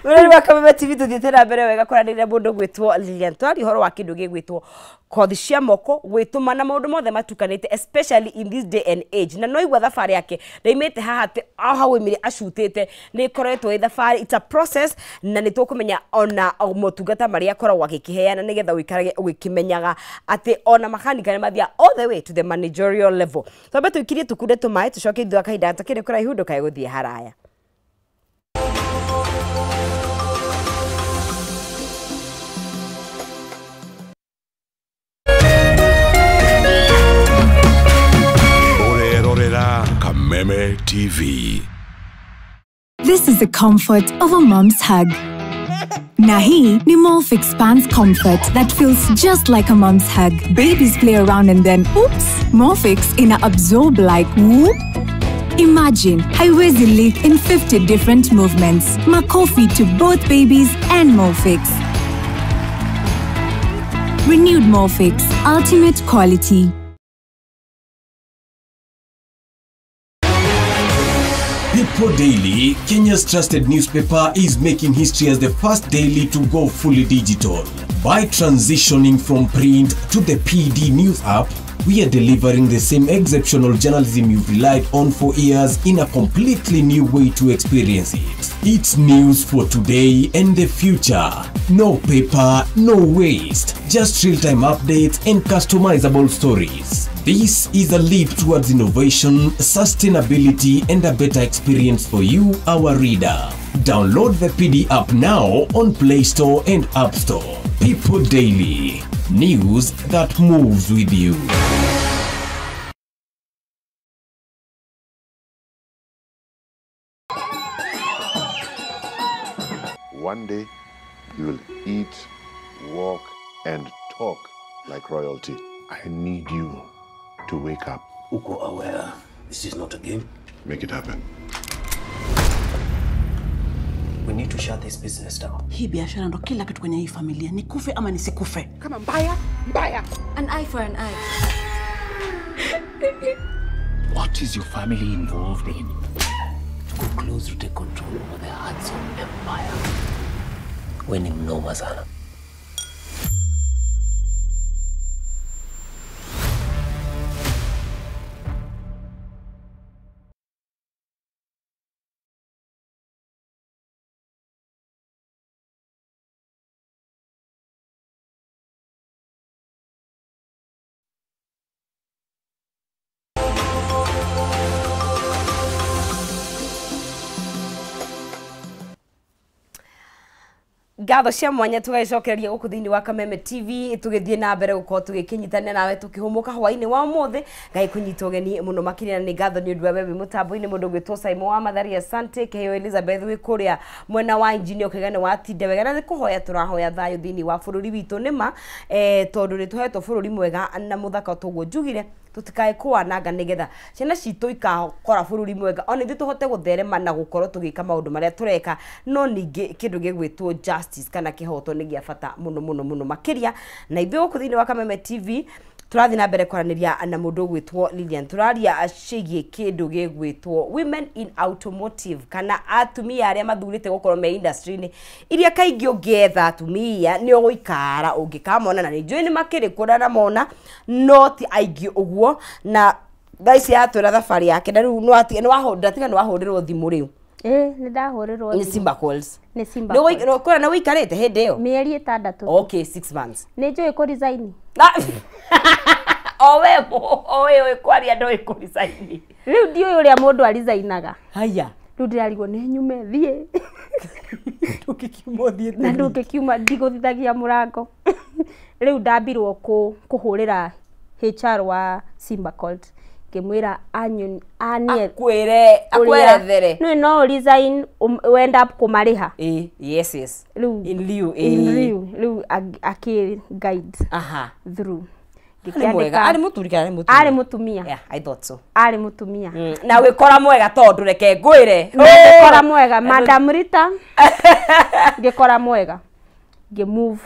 Mũrori wa Kameme TV tũthiĩte na mbere wega kwaranĩria mũndũ gwĩtwo Lilian. Twaria ũhoro wa kĩndũ gĩgwĩtwo kothi cia moko gwĩtũma na maũndũ mothe matukanĩte especially in this day and age. Na no igua thabarĩ yake ndaimĩte haha atĩ o hau oimire acutĩte nĩ ĩkoretwo ĩ thabarĩ, it's a process, na nĩ tũkũmenya ona motungata marĩa akoragwo agĩkĩheana nĩgetha ũikarage ũgĩkĩmenyaga atĩ ona makanika nĩ mathiaga all the way to the managerial level. Twambe tũikirie tũkunde tũmaĩ tũcoke ithuĩ kahinda gatakĩrĩ kũraihu ndũkae gũthiĩ haraya. Kameme TV. This is the comfort of a mom's hug. Na hii ni Molfix Pants Comfort that feels just like a mom's hug. Babies play around and then oops, Molfix ina absorb like whoop. Imagine haiwezi leak in 50 different movements. Makofi to both babies and Molfix. Renewed Molfix, ultimate quality. People Daily, Kenya's trusted newspaper, is making history as the first daily to go fully digital. By transitioning from print to the PD News app, We are delivering the same exceptional journalism you've relied on for years in a completely new way to experience it. It's news for today and the future. No paper, no waste. Just real-time updates and customizable stories. This is a leap towards innovation, sustainability, and a better experience for you, our reader. Download the PD app now on Play Store and App Store. People Daily. News that moves with you. One day, you will eat, walk, and talk like royalty. I need you to wake up. Uko aware this is not a game? Make it happen. We need to shut this business down. Hii biashara ndo kila kitu kwenye hii familia. Nikufe ama nisikufe. Kama mbaya, mbaya. An eye for an eye. What is your family involved in? To go close to take control over the Hudson Empire. We ni mnoma sana. Ngatho cia mwanya tugacokereria guku thiini wa Kameme TV tugithie na mbere gukorwo tugikinyitania nawe tukihumuka hwaini wa umuthi. Ngai kunyita ugeni muno makiria na ni ngatho ni undu wa wewe mutambo-ini mundu gwitwo Simon wa Mathari, asante Keheo Elizabeth wi kuria mwena wa engineer ukigane wa tinde wega na kuhoya turahoya thayo thiini wa bururi witu nima tondu ni tuhetwo bururi mwega na muthaka tuguo njugire tutikae kwananga nigetha ciana citu ikakora bururi mwega ona ithuĩ tuhote gutherema na gukorwo tugika maundu maria tureka no ningi kindu gigwitwo justice kana kihoto ni gia bata muno muno muno makiria. Na ithuĩ guku thiini wa Kameme TV turathi na mbere kwaraniria na mundu gwitwo Lilian, turaria cigie kindu gigwitwo women in automotive kana atumia aria mathurite gukorwo me industry-ini iria kaingi ungietha atumia ni uguikara ungikamona na ni njui ni makiri kura na mona no ti aingi uguo. Na thaa ici yatwira thabari yake na riu ni wahurirwo thimu riu. Ni ndahurirwo ni Simba Calls. Ni Simba Calls. Ni kura na wikarite hindi iyo mieri 6. Okay, 6 months. Ni njui ku resign. Owe owe kwaria ndoi ku resign. Riu ndiui uria mundu arisignaga. Haya. Riu ndirarigwo ni nyume thie. Ndungikiuma uthiete. Na ndungikiuma ndigũthithagia murango. Riu ndambirwo kuhurira HR wa Simba Colt ngimwira anie akwire akwerethere no no resign end up kumariha. Yes yes. Riu in lieu in lieu riu aki guide aha through. Mwega ari muturi kana mutumia? Ari mutumia. Yeah, I thought so. Ari mutumia. Na wikora mwega tondu reke ngwire. Ngikora mwega Madam Rita. Ngikora mwega. Ngi move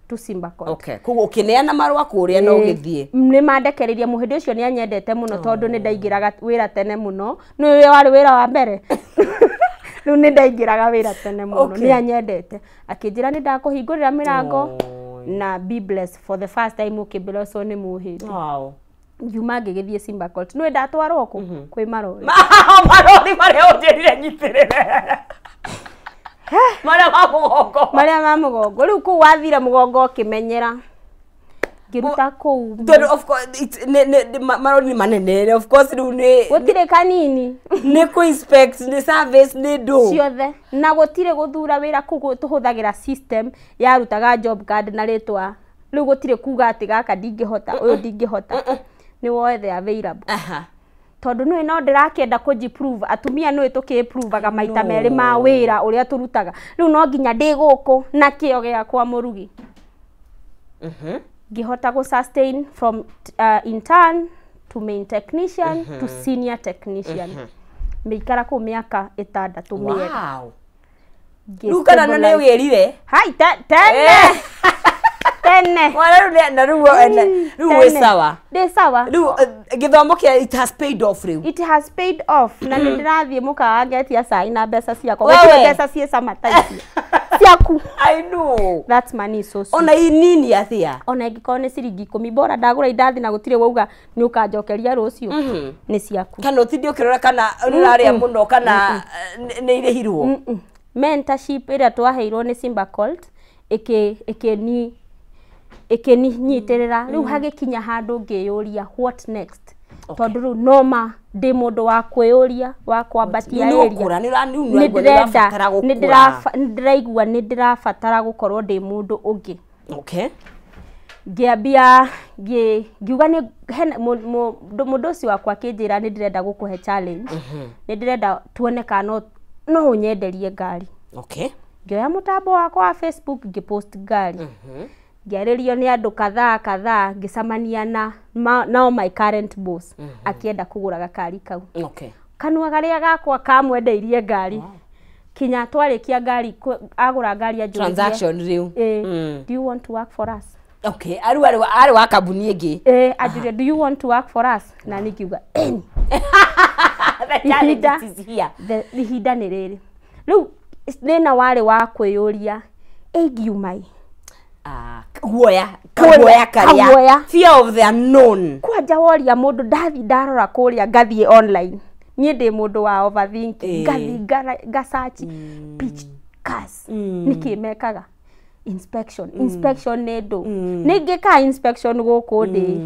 to Simba Court. Okay. Koguo ukineana marua kuria no ugithie. Ni mandekereirie muhindi ucio ni anyendete muno tondu ni ndaingiraga wira tene muno. Ni we wari wira wa mbere. Riu ni ndaingiraga wira tene muno. Ni anyendete. Akinjira ni ndakuhingurira mirango. Na be blessed for the first time ukiblesswo ni muhindi. Wow. Ngiuma ngigithie Simba Court. Nĩ ndatwarwo kũ kwĩ marori. Marori maria unjirire nyitirire. Maria ma mugongo. Maria ma mugongo. Riu kuu wathire mugongo ukimenyera. Ngiruta kuu. Tondu of course marori ni manene of course riu ni gutire kanini. Ni ku inspect ni service ni ndu. Ciothe. Na gutire guthura wira kuu tuhuthagira system yarutaga job card na ritwa. Riu gutire kuga ati gaka ndingihota uyu ndingihota. Ni wothe available. Aha. Tondu nĩ no ndĩrakĩenda kũji-prove atumia nĩ tũkĩ-provaga maita merĩ ma wĩra ũrĩa tũrutaga. Rĩu no nginya ndĩ gũkũ na kĩo gĩakwa mũrugi. Ngĩhota gũ sustain from intern to main technician to senior technician. Mĩikara kũu mĩaka 6 mĩega. Wow. Rĩu kana nĩ wĩrire? Hai tene. Tene. Tene. Mwana rĩu na rĩu rĩu wĩ sawa. Ndĩ sawa. Rĩu gĩthomo kĩa it has paid off rĩu. It has paid off. Na nĩ ndĩrathiĩ mũkawa ngetia cai na mbeca ciakwa. Gũtirĩ mbeca ciĩ cama ta icio. Ciaku. I know. That money is so sweet. Ona inini athia. Ona ingĩkorwo nĩ ciringi 10 bora ndagũra indathi na gũtirĩ wauga nĩ ũkanjokeria rũciũ. Nĩ ciaku. Kana ũtinde ũkĩrora kana ũrarĩa mũno kana nĩ irĩhirwo. Mentorship ĩrĩa twaheirwo nĩ Simba Colt ĩkĩninyitĩrĩra. Rĩu hagĩkinya handũ ngĩyũria what next. Tondũ rĩu noma ndĩ mũndũ wa kwĩyũria wa kwambatia area. Nĩndĩraigua nĩndĩrabatara gũkorwo ndĩ mũndũ ũngĩ. Okay. Ngĩambia ngiuga nĩ mũndũ ũcio wakwa akĩnjĩra nĩndĩrenda gũkũhe challenge. Nĩndĩrenda tuone kana no ũnyenderie ngari. Okay. Ngĩoya mũtambo wakwa wa Facebook ngĩpost ngari. Ngĩarĩrio nĩ andũ kadhaa kadhaa ngĩcemania na nao my current boss akĩenda kũgũra gakari kau. Okay. Kanua karĩa gakwa kamwendeirie ngari. Kinya twarĩkia ngari agũra ngari anjũririe transaction rĩu. Do you want to work for us? Okay, arĩ wa kambuni ĩngĩ. Anjũria do you want to work for us? Na niĩ ngiuga ĩni. The challenge is here. Ihinda nĩ rĩrĩ. Rĩu thĩna warĩ wa kwĩyũria ĩngiuma ĩ. Guoya, kaguoya karĩa. Fear of the unknown. Kwanja woria mũndũ ndathi ndarora kũrĩa ngathiĩ online. Niĩ ndĩ mũndũ wa overthinking. Ngathiĩ ngasearch pitch cars. Nĩkĩ mekaga? Inspection. Inspection nĩ ndũ. Nĩ ngĩkaga inspection gũkũ ndĩ.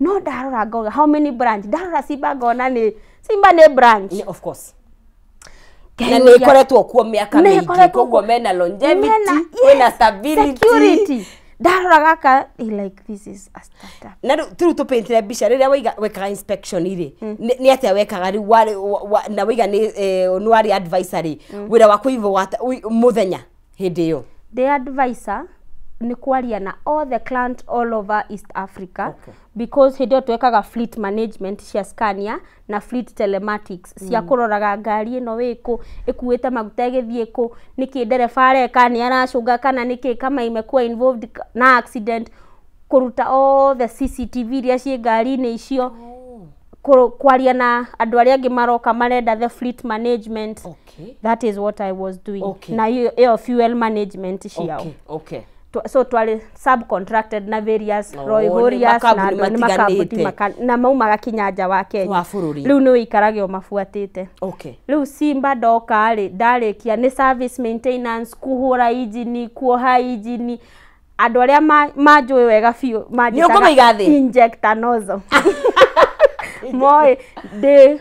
No ndarora ngoga how many branch? Ndarora Simba ngona nĩ Simba nĩ branch. Of course. Na nĩ ĩkoretwo kuo mĩaka mĩingĩ koguo mena longevity, kwĩna stability, security. Ndarora gaka like this is a startup. Na rĩu tũpaintire mbica rĩrĩa wekaga inspection rĩ, nĩ atĩa wekaga rĩu na waiga nĩ warĩ advisor rĩ, wĩra waku ivo mũthenya hĩndĩ ĩyo? The advisor nĩ kwaria na all the client all over East Africa. Okay. Because hĩndĩ ĩyo twekaga fleet management cia Scania na fleet telematics cia kũroraga ngari ĩno ĩkũ ĩkuĩte maguta ĩgĩthiĩ kũ, nĩkĩ ndereba areka, nĩ aracũnga kana nĩkĩ, kama imekuwa involved na accident, kũruta all the CCTV iria ciĩ ngari-inĩ icio. Kwaria na andũ arĩa angĩ maroka marenda the fleet management. Okay. That is what I was doing. Okay. Na hiyo fuel management ciao. Okay. Okay. So twari subcontracted na various Roy Warriors na makambuni na maumaga kinya nja wa Kenya rĩu nĩ wĩikarage ũmabuatĩte. Okay. Rĩu Simba ndoka rĩ ndarĩkia nĩ service maintenance, kũhũra injini, kuoha injini, andũ arĩa manjũĩ wega biũ manjĩtaga injector nozzle. Moĩ ndĩ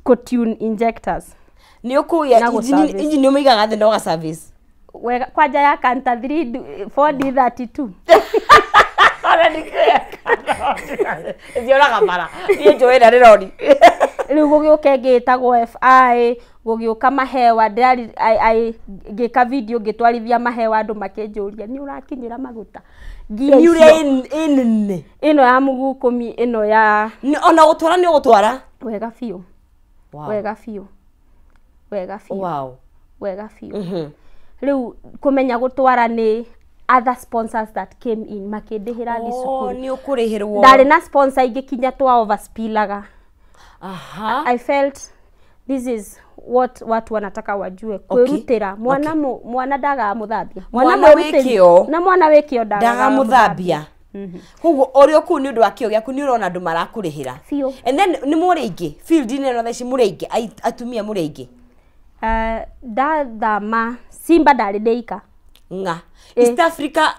kũtune injectors. Nĩ ũkũia injini ũmĩigaga thĩ na ũga service wega kwanja ya kanta 3 4D32. Ĩthioraga bara niĩ njũĩ na rĩrori. Rĩu gũgĩũka ĩngĩ ĩtagwo FI, gũgĩũka mahewa, ngĩka video ngĩtwarithia mahewa andũ makĩnjũria nĩ ũrakinyĩra maguta. Nĩ ũrĩa ĩnene ĩno ya mũgukũmi ĩno ya ona gũtwara nĩ ũgũtwara wega biũ. Wega biũ. Wega biũ. Wow. Wega biũ. Rĩu kũmenya gũtwara nĩ other sponsors that came in makĩndĩhĩra thi cukuru. Nĩ ũkũrĩhĩrwo. Ndarĩ na sponsor ingĩ kinya twa overspillaga. Aha. I felt this is what watu wanataka wajue. Kwĩrutĩra mwana mwana ndagaga mũthambia. Mwana wĩ kĩo. Na mwana wĩ kĩo ndagaga mũthambia. Koguo ũrĩ o kũu nĩ ũndũ wa kĩo gĩaku nĩ ũrona andũ marakũrĩhĩra. Biũ. And then nĩ mũrĩ aingĩ field-inĩ ĩno thaa ici mũrĩ aingĩ atumia mũrĩ aingĩ. Ndathama Simba ndarĩ ndĩika. Ng'a. East Africa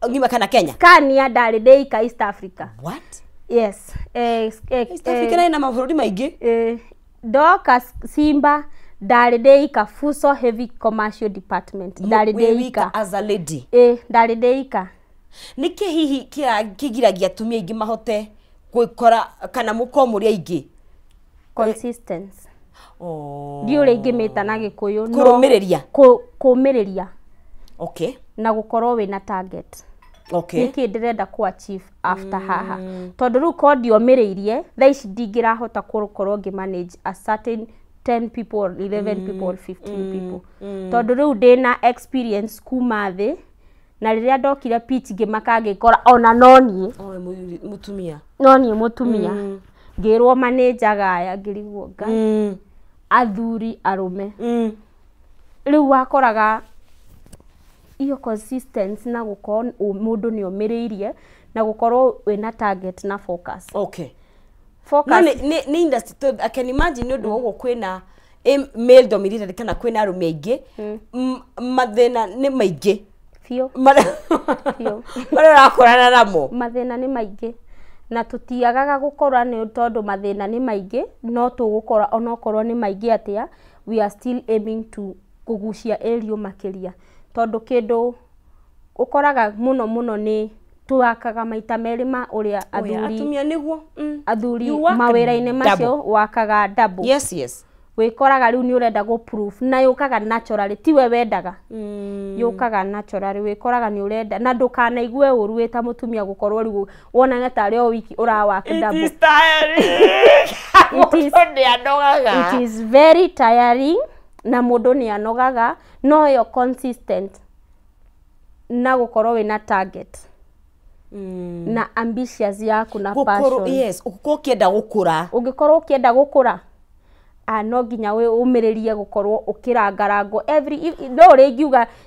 ng'ima kana Kenya? Scania ndarĩ ndĩika East Africa. What? Yes. East Africa na ĩna mabũrũri maingĩ. Ndoka Simba ndarĩ ndĩika Fuso Heavy Commercial Department. Ndarĩ ndĩika as a lady. Ndarĩ ndĩika. Nĩkĩ hihi kĩgiragia atumia aingĩ mahote gwĩkora kana mũkorwo mũrĩ aingĩ? Consistency. Ndiũ ũrĩa ingĩmĩta na Gĩkũyũ. Kũrũmĩrĩria. Kũmĩrĩria. Okay. Na gũkorwo wĩna target. Okay. Nĩkĩ ndĩrenda kũ achieve after haha. Tondũ rĩu ko ndiomĩrĩirie thaa ici ndingĩrahota gũkorwo ngĩ manage a certain 10 people or 11 people or 15 people. Tondũ rĩu ndĩna experience kuma thĩ Na rĩrĩa ndokire pitch ngĩmaka ngĩkora ona no niĩ. Mũtumia. No niĩ mũtumia. Ngĩrwo manager gaya ngĩrigwo Ngai. Athuri arũme. Rĩu wakoraga iyo consistency na gũkorwo mũndũ nĩ omĩrĩirie na gũkorwo wĩna target na focus. Okay. Focus. No nĩ industry, I can imagine nĩ ũndũ wa ũguo kwĩna male dominated kana kwĩna arũme aingĩ, mathĩna nĩ maingĩ. Biũ. Marĩa ũrakorana namo. Mathĩna nĩ maingĩ. Na tũtiagaga gũkorwo nĩ tondũ mathĩna nĩ maingĩ, no tũgũkora onokorwo nĩ maingĩ atĩa, we are still aiming to kũgucia area makĩria. Tondũ kĩndũ ũkoraga mũno mũno nĩ twakaga maita merĩ ma ũrĩa athuri atumia nĩguo athuri mawĩra-inĩ macio wakaga double. Yes, yes. Wĩkoraga rĩu nĩ ũrenda gũ proof na yũkaga naturally, tiwe wendaga. Yũkaga naturally, wĩkoraga nĩ ũrenda na ndũkanaigue ũru wĩ ta mũtumia gũkorwo rĩu wonane tarĩ o wiki ũrawaka double. It is tiring. It is very tiring na mũndũ nĩ anogaga, no yo consistent na gũkorwo wĩna target. Na ambitious yaku na passion. Yes, ũngĩkorwo ũkĩenda gũkũra. Ũngĩkorwo ũkĩenda gũkũra, no nginya ũmĩrĩrie gũkorwo ũkĩrangarangwo every no ũrĩ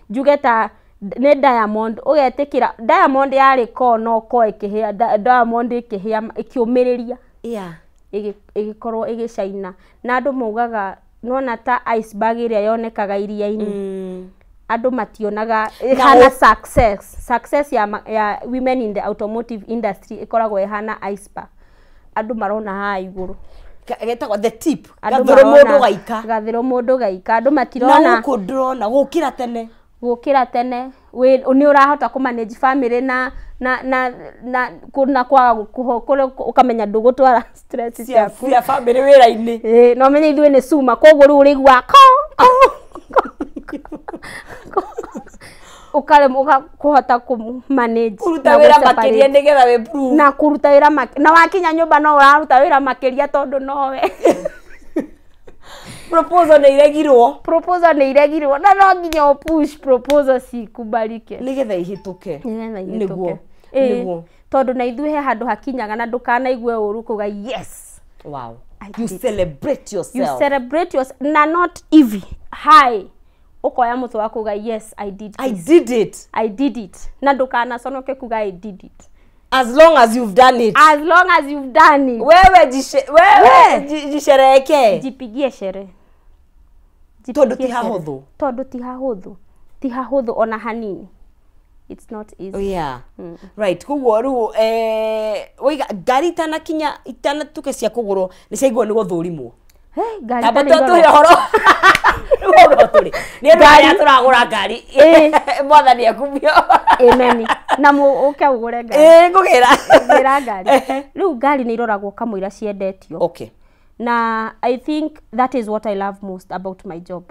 njuge ta nĩ diamond ũgetĩkĩra diamond yarĩ ko no ko ĩkĩhĩa diamond ĩkĩhĩa ĩkĩũmĩrĩria. Yeah. Ĩgĩkorwo ĩgĩcaina na andũ maugaga nona ta iceberg ĩrĩa yonekaga iria-inĩ. Andũ mationaga ĩhana success. Success ya women in the automotive industry ĩkoragwo ĩhana iceberg. Andũ marona haha igũrũ. Getagwo the tip. Gathĩrwo mũndũ gaika. Gathĩrwo mũndũ gaika. Andũ matirona. Na gũkũ ndĩrona gũkĩra tene. Gũkĩra tene. Nĩ ũrahota kũ manage family na na na na na kwaga ũkamenya ndũgũtwara stress ciaku cia family wĩra-inĩ. Ĩĩ, no menye ithuĩ nĩ cuma koguo rĩu ũrĩigua ko ukaremwo kuhota kũ manage kuruta wĩra makĩria nĩgetha wĩ prove na kuruta wĩra na wakinya nyũmba no ũraruta wĩra makĩria tondũ nowe proposal nĩ iregirwo. Proposal nĩ iregirwo na no nginya ũ push proposal cikubalike nĩgetha ihĩtũke. Nĩgetha ihĩtũke. Nĩguo. Tondũ na ithuĩ he handũ hakinyaga na ndũkanaigue ũru kuga yes. Wow. You celebrate yourself. You celebrate yourself na not easy. Hi. Ukoya mutwe waku uga yes I did this. I did it. I did it. Na ndukanaconoke kuga I did it. As long as you've done it. As long as you've done it. Wewe jisherehekee. Jipigie sherehe. Tondu ti hahuthu. Tondu ti hahuthu. Ti hahuthu ona hanini. It's not easy. Oh yeah. Right. Koguo riu waiga ngari itanakinya itanatuke cia kugurwo ni ciaigwo ni guthurimwo. Hey, ngari itana tũhe ũhoro. Rĩu tũrĩ. Nĩ andũ arĩa tũragũra ngari. Mwathani akumio. Amen. Na ũke ũgũre ngari. Ĩĩ ngũgĩra. Ngũgĩra ngari. Rĩu ngari nĩ iroragwo kamũira ciendetio. Okay. Na I think that is what I love most about my job.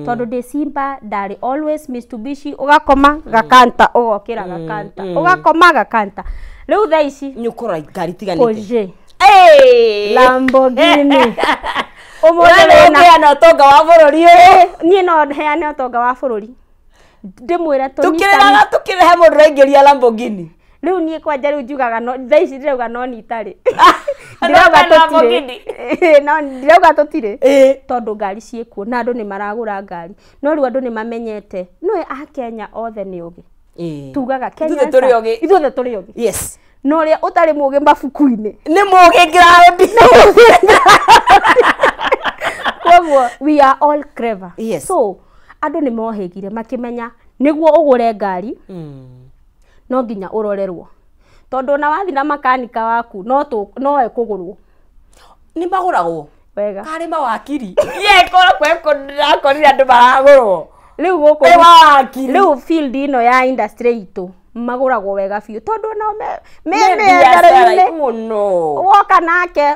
Tondũ ndĩ Simba ndarĩ always Mitsubishi ũgakoma gakanta ũgokĩra gakanta ũgakoma gakanta. Rĩu thaa ici nĩ ũkũrora ngari itiganĩte. Peugeot. Hey! Lamborghini. Ũmũthĩ wĩna ũtonga wa bũrũri ũyũ. Niĩ no heane ũtonga wa bũrũri. Ndĩmwĩre tũkĩrĩraga tũkĩrehe mũndũ ũraingĩria Lamborghini. Rĩu niĩ kwanja rĩu njugaga no thaa ici ndĩrauga no nĩ itarĩ. Ndĩrauga tũtirĩ. No ndĩrauga tũtirĩ. Tondũ ngari ciĩkuo na andũ nĩ maragũra ngari. No rĩu andũ nĩ mamenyete. No a Kenya othe nĩ ũgĩ. Tugaga Kenya. Ithuothe tũrĩ ogĩ. Ithuothe tũrĩ ogĩ. Yes. No ũrĩa ũtarĩ mũgĩ mabuku-inĩ. Nĩ mũgĩ ground. Koguo we are all clever. Yes. So andũ nĩ mohĩgire makĩmenya nĩguo ũgũre ngari no nginya ũrorerwo. Tondũ ona wathi na makanika waku no ekũgũrwo. Nĩ magũragwo. Wega. Karĩ mawakiri. Ye korwo ndĩrakorire andũ maragũrwo. Rĩu gũkũ mawakiri. Rĩu field ĩno ya industry itũ magũragwo wega biũ tondũ nao me mĩethara-inĩ mũno. Woka nake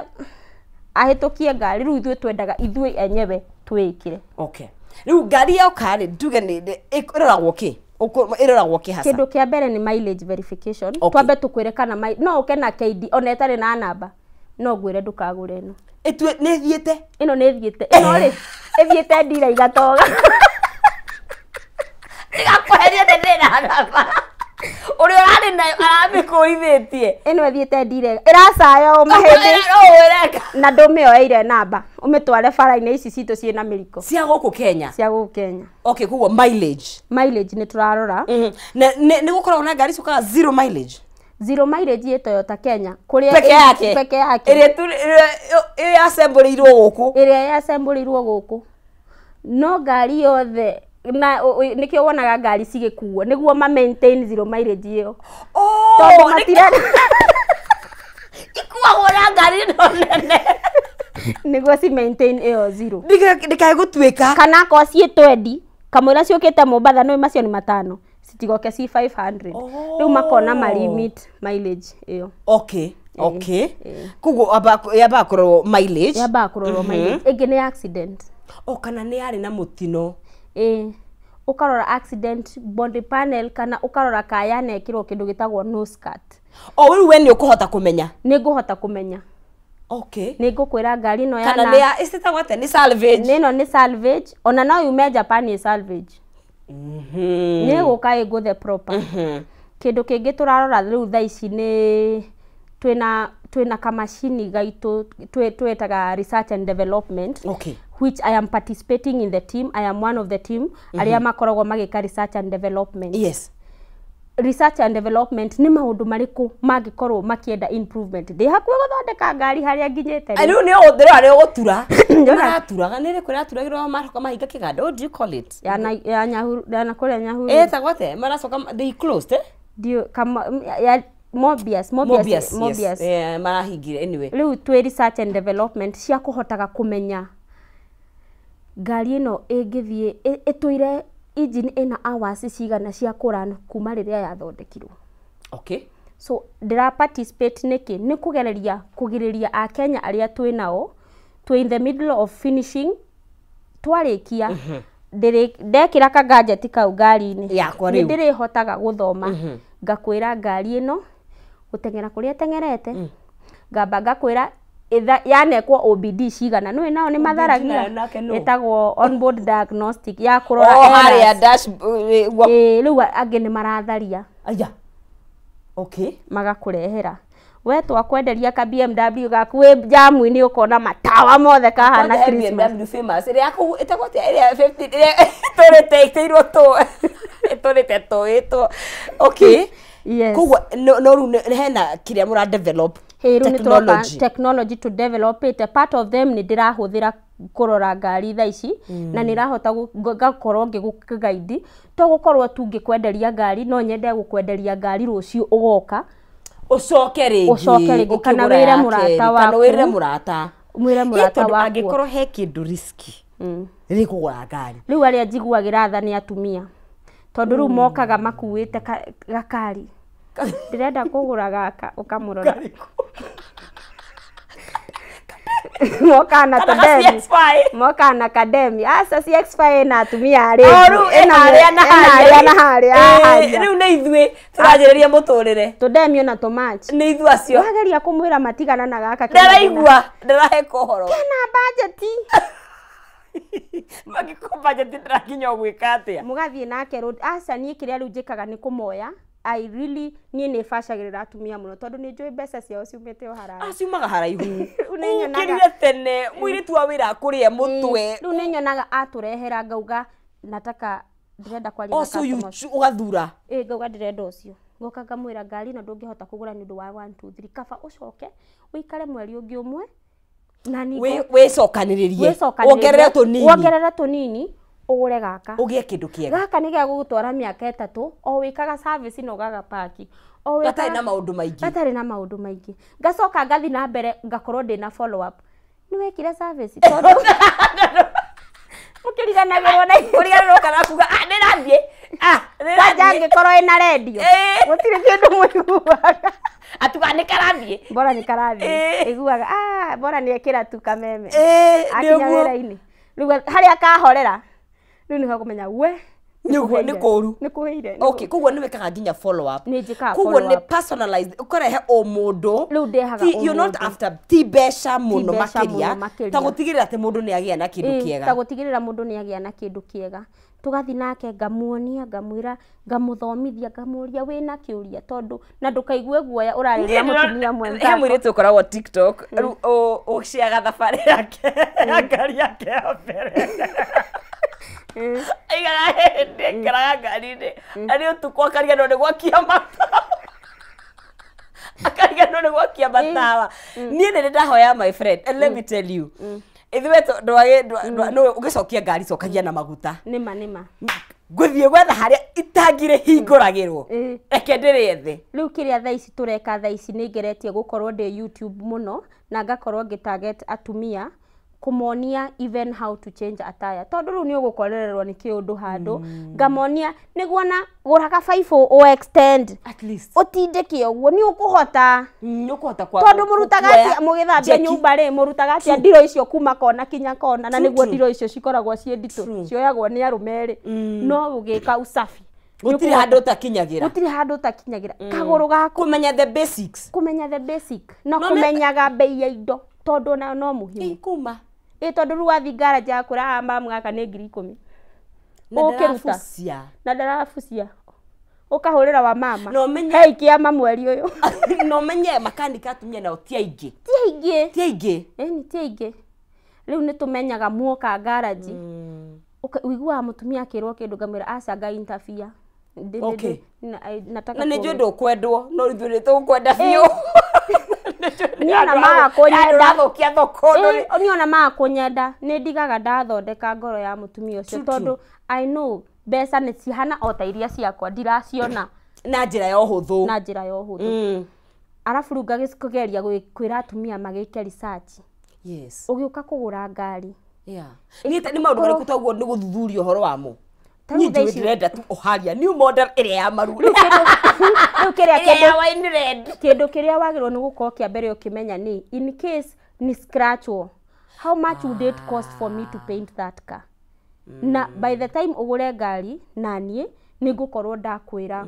ahĩtũkie ngari rĩu ithuĩ twendaga ithuĩ enyewe twĩkĩre. Okay. Rĩu ngari yoka rĩ nduge nĩ ĩroragwo kĩ? Ĩroragwo kĩ hasa? Kĩndũ kĩa mbere nĩ mileage verification. Twambe tũkwĩre kana no ũke na KD ona ĩtarĩ na namba no ngwĩre ndũkagũre ĩno. Ĩtue nĩ ĩthiĩte? Ĩno nĩ ĩthiĩte. Ĩno rĩ ĩthiĩte ndira igatoga. Ndĩgakweheria ndĩna namba. Ũrĩa ũrarĩ nayo aramĩkũrithĩtie. Ĩno ĩthiĩte ndire ĩracaya o mahĩndĩ na ndũmĩoeire namba ũmĩtware bara-inĩ ici citũ ciĩna mĩriko cia gũkũ Kenya. Cia gũkũ Kenya. Okay, koguo mileage. Mileage nĩ tũrarora. Nĩ gũkoragwo na ngari ciũkaga zero mileage. Zero mileage ĩ Toyota Kenya kũrĩa peke yake. Peke yake. Ĩrĩa assemble-irwo gũkũ. Ĩrĩa assemble-irwo gũkũ. No ngari yothe na nikio wonaga ngari cigĩkuo nĩguo ma maintain zero mileage ĩyo. Oh, tondũ matira ikuagwo na ngari ĩno nene nĩguo ci maintain ĩyo zero. Ndikae gũtuĩka kana akorwo ciĩ 20 kamũira ciũkĩte Mombatha nĩ macio nĩ matano citigoke ci 500. Rĩu makona ma limit mileage ĩyo. Okay. Okay. Koguo yambaga kũrorwo mileage. Yambaga kũrorwo mileage. Ĩngĩ nĩ accident. O kana nĩ yarĩ na mũtino. Ukarora accident body panel kana ukarora kaya nekirwo kindu gitagwo nose cut. O riu we ni ukuhota kumenya. Ni nguhota kumenya. Okay. Ni ngukwira ngari no yana. Kana ni ya isitagwo ate ni salvage. Ni no ni salvage ona no yume Japan ni salvage. Ni guka iguthe proper. Kindu kingi turarora riu thaa ici ni twina kamashini gaitu twetaga research and development. Okay. Which I am participating in the team. I am one of the team. Aria makoragwo magika research and development. Yes. Research and development ni maundu mariku mangikorwo makienda improvement. Ndi hakuhi guthondeka ngari haria nginyite. Riu ni uthira ni ugutura. Maraturaga ni riku raturagirwo maroka mahinga kiganda. What do you call it? Ya ya Nyahuru ya kuria Nyahuru. Etagwo ate maracoka they closed eh? Ndio kama ya Mobius. Yes. Eh, marahingire anyway. Riu twi research and development cia kuhotaga kumenya ngari ĩno ĩngĩthiĩ ĩtũire engine ĩna hours cigana cia kũrun kuma rĩrĩa yathondekirwo. Okay. So ndĩra participate nĩkĩ? Nĩ kũgereria kũgirĩrĩria akenya arĩa twĩ nao twĩ in the middle of finishing twarĩkia ndekĩra ka gadget kau ngari-inĩ nĩ ndĩrĩhotaga gũthoma ngakwĩra ngari ĩno gũteng'era kũrĩa ĩteng'erete ngamba ngakwĩra yanekwo OBD cigana nĩ nao nĩ matharagia ĩtagwo onboard diagnostic ya kũrora errors. Rĩu angĩ nĩ maratharia. Aya. Okay. Magakũrehera we twakwenderia ka BMW gaku wĩ jamu-inĩ ũkona matawa mothe kahana Christmas. BMW famous ĩrĩa yaku ĩtagwo atĩa ĩrĩa 15 ĩrĩa tũrĩte ĩtĩirwo tũ ĩtũrĩte tũĩtwo. Okay. Yes. Koguo no rĩu hena kĩrĩa mũra develop. Technology. Technology to develop it. A part of them ni ndĩrahũthĩra kũrora ngari thaa ici na nĩrahota ngakorwo ngĩgũguide to gũkorwo tu ngĩkwenderia ngari no nyende gũkwenderia ngari rũciũ ũgoka ũcoke rĩngĩ kana wĩre mũrata waku kana wĩre mũrata mwĩre mũrata waku angĩkorwo he kĩndũ risky nĩ kũgũra ngari. Rĩu arĩa njiguagĩra tha nĩ atumia tondũ rĩu mokaga makuĩte gakari ndĩrenda kũgũra gaka ũkamũrora moka na tũdemi moka na kademi aca CX5 na atumia rĩu ĩna harĩa na harĩa na harĩa rĩu nĩ ithuĩ tũranjĩrĩria mũtũrĩre tũdemi ona tũmatch nĩ ithuĩ acio wageria kũmwĩra matigana na gaka ndaraigua ndĩraheka ũhoro kena bajeti mangĩkorwo bajeti ndĩrakinya ũgwĩka atĩa mũgathiĩ nake road aca niĩ kĩrĩa rĩu njĩkaga nĩ kũmoya. I really niĩ nĩ bacagĩrĩra atumia mũno tondũ nĩ njũĩ mbeca ciao ciumĩte o haraihu. Ciumaga haraihu. Ũkĩrire tene mũirĩtu wa wĩra akũrĩe mũtwe. Rĩu nĩ nyonaga atũrehera ngauga nataka ndĩrenda kwaria na customer. Ũgathura. Ĩ ngauga ndĩrenda ũcio. Ngoka ngamwĩra ngari ĩno ndũngĩhota kũgũra nĩ ũndũ wa 1 2 3 kaba ũcoke ũikare mweri ũngĩ ũmwe na nĩ wĩcokanĩrĩrie wongerere tũnini. Wongerere tũnini ũgũre gaka ũgĩe kĩndũ kĩega gaka nĩ gĩa gũgũtwara mĩaka 3 o wĩkaga service na ũgaga paki o gatarĩ na maũndũ maingĩ gatarĩ na maũndũ maingĩ ngacoka ngathi na mbere ngakorwo ndĩ na follow up nĩ wekire service tondũ mũkĩriganagĩrwo na ũriganĩrwo kana kuga ah ndĩrathiĩ ah kwanja angĩkorwo ĩna rendio gũtirĩ kĩndũ mũiguaga atuga nĩ karathiĩ bora nĩ karathiĩ iguaga ah bora nĩ ekĩra tu kameme akinya wĩra-inĩ rĩu harĩa kahorera rĩu nĩho kũmenya we Nĩguo nĩ kũru. Nĩ kũhĩire. Okay, koguo nĩ wĩkaga nginya follow up. Nĩ njĩkaga Koguo follow nĩ up. personalized, ũkarehe o mũndũ. Rĩu ndehaga Ti- o you're not mũndũ. after ti mbeca mũno mbeca mũno makĩria, makĩria. ta gũtigĩrĩra atĩ mũndũ nĩ agĩa na kĩndũ Ĩĩ, kĩega. Ta gũtigĩrĩra mũndũ nĩ agĩa na kĩndũ kĩega. Tũgathiĩ nake, ngamuonia, ngamwĩra, ngamũthomithia, ngamũria wĩna kĩũria, tondũ na ndũkaigue guoya ũrarĩria mũtumia He mwenzako. mũirĩtu ũkoragwo TikTok rĩu ũciaga thabarĩ yake ya ngari yake ya mbere. Aigaga hĩndĩ aikaraga ngari-inĩ arĩ ũtukũ akariganĩrwo nĩ gwakia matawa, akariganĩrwo nĩ gwakia matawa. Niĩ nĩ ndĩ ndahoya, my friend, and let me tell you, ithuĩ nũ ũgĩcokia ngari cokagia na maguta. Nĩma nĩma. Ngũthiĩ gwetha harĩa itangi rĩhingũragĩrwo, reke ndĩrĩethe. Rĩu kĩrĩa thaa ici tũreka, thaa ici nĩ ngeretie gũkorwo ndĩ YouTube mũno na ngakorwo ngĩ target atumia, kũmonia even how to change attire, tondũ rĩu nĩ ũgũkorererwo nĩ kĩũndũ handũ. Ngamonia nĩguo na gũra gabaibũ ũ extend, at least ũtindĩke ũguo nĩ ũkũhota. Nĩ ũkũhota kwa Tondũ mũrutaga kuoya atĩa mũgĩthambia jeki. nyũmba rĩ, mũrutaga atĩa ndiro icio kuma kona kinya kona? Na True, nĩguo true. ndiro icio cikoragwo ciĩ nditũ, cioyagwo nĩ arũme rĩ, no ũgĩka usafi Gũtirĩ handũ ũtakinyagĩra. Gũtirĩ handũ ũtakinyagĩra kagũrũ gaku. Kũmenya the basics. Kũmenya the basic na No kũmenyaga mbei ya indo, tondũ onayo no muhimu. Kuma Ĩ, tondũ rĩu wathiĩ garage yakwĩra, "Ah, mamu, gaka nĩ 10,000." Na Ũkĩruta. ndarabucia. Na ndarabucia, ũkahũrĩra wa mama. Na ũmenye- Hei, kĩama mweri ũyũ. Na ũmenye makanika atumia nao ti aingĩ. Ti aingĩ. Ti aingĩ. Ĩni, ti aingĩ. Rĩu nĩ tũmenyaga muoka garage, ũiguaga mũtumia akĩrwo kĩndũ, ngamwĩra aca, nga interfere. Nataka Na nĩ njũĩ kuongea. ndũkwendwo, no ithuĩ nĩ tũgũkwenda biũ. Niĩ ona maga kũnyenda. Ũrathũkia thoko ndũrĩ. Ĩ, niĩ ona maga kũnyenda, nĩ ndigaga ndathondeka ngoro ya mũtumia ũcio, True, true. tondũ I know mbeca nĩ cihana o ta iria ciakwa ndiraciona na njĩra ya ũhũthũ. Na njĩra ya ũhũthũ. Arabu rĩu ngagĩgeria kwĩra atumia magĩke research ũgĩũka kũgũra ngari. Yeah. Niĩ nĩ maũndũ marĩkũ toguo nĩ gũthuthuria ũhoro wamo? Ta rĩu Niĩ thaa njũĩ ici- ndĩrenda tu ũharia new model ĩrĩa ya maru. Rĩu kĩrĩa Ĩrĩa ya wine red. Kĩndũ kĩrĩa wagĩrĩirwo nĩ gũkorwo kĩa mbere ũkĩmenya nĩ in case ni scratchwo, how much would it cost for me to paint that car? Na by the time ũgũre ngari na niĩ nĩ ngũkorwo ndakwĩra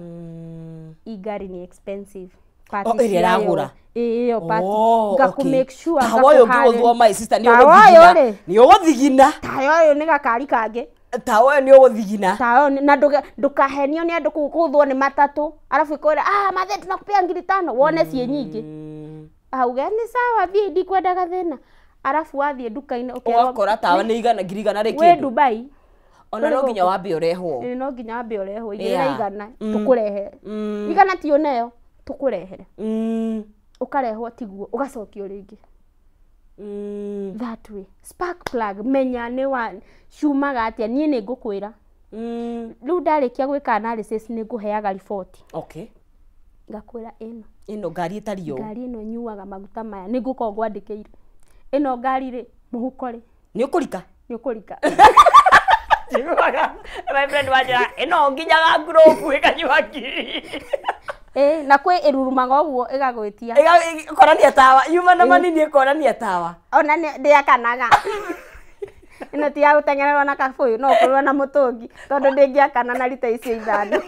i ngari nĩ expensive. Part Oh, ĩrĩa ciayo. ĩragũra. Ĩ, ĩyo part. Oh, Ngakũ okay. make sure Tawa ũyũ ngakũharĩria. ũngĩgũthwo, my sister, nĩ Tawa ũyũ ũgũthigina. rĩ. Nĩ ũgũthigina. Tawa ũyũ nĩ gakari kangĩ. Tawa ũyũ nĩ ũgũthigina. Tawa ũyũ na ndũkahenio nĩ andũ kũu kũthwo nĩ matatũ, arabu ĩkwĩra, "Ah, mathe, tunakupea 5,000," wone ciĩ nyingĩ, auge nĩ sawa, thiĩ, ndikwendaga thĩna, arabu wathiĩ nduka-inĩ ũkerwo Ũgakora tawa nĩ igana, 100,000 rĩ wĩ kĩndũ. Dubai. Ona no nginya wambe ũrehwo. Ĩĩ, no nginya wambe ũrehwo igĩrĩ 100. Tũkũrehere 100, ti ũneo tũkũrehere. Ũkarehwo tiguo, ũgacokio rĩngĩ. That way, spark plug, menya nĩ wa ciumaga atĩa. Niĩ nĩ ngũkwĩra rĩu ndarĩkia gwĩka analysis, nĩ ngũheaga riboti. Ngakwĩra ĩno Ĩno ngari ĩtariĩ ũũ. Ngari ĩno nyuaga maguta maya, nĩ ngũkorwo ngwandĩkĩire ĩno ngari rĩ, mũhuko rĩ, Nĩ ũkũrika. Nĩ ũkũrika. Njiguaga my friend wanjĩra ĩno nginyaga ngurubu ĩkanyua ngiri. Ĩ, na kwĩ ĩrurumaga ũguo ĩgagwĩtia. Ĩkonania tawa yuma na manini, ĩkonania tawa. Ona ndĩakanaga. Ĩno ti ya gũteng'ererwo na kabũyũ, no ũkũrwo na mũtũngi, tondũ ndĩngĩakana na rita icio 5.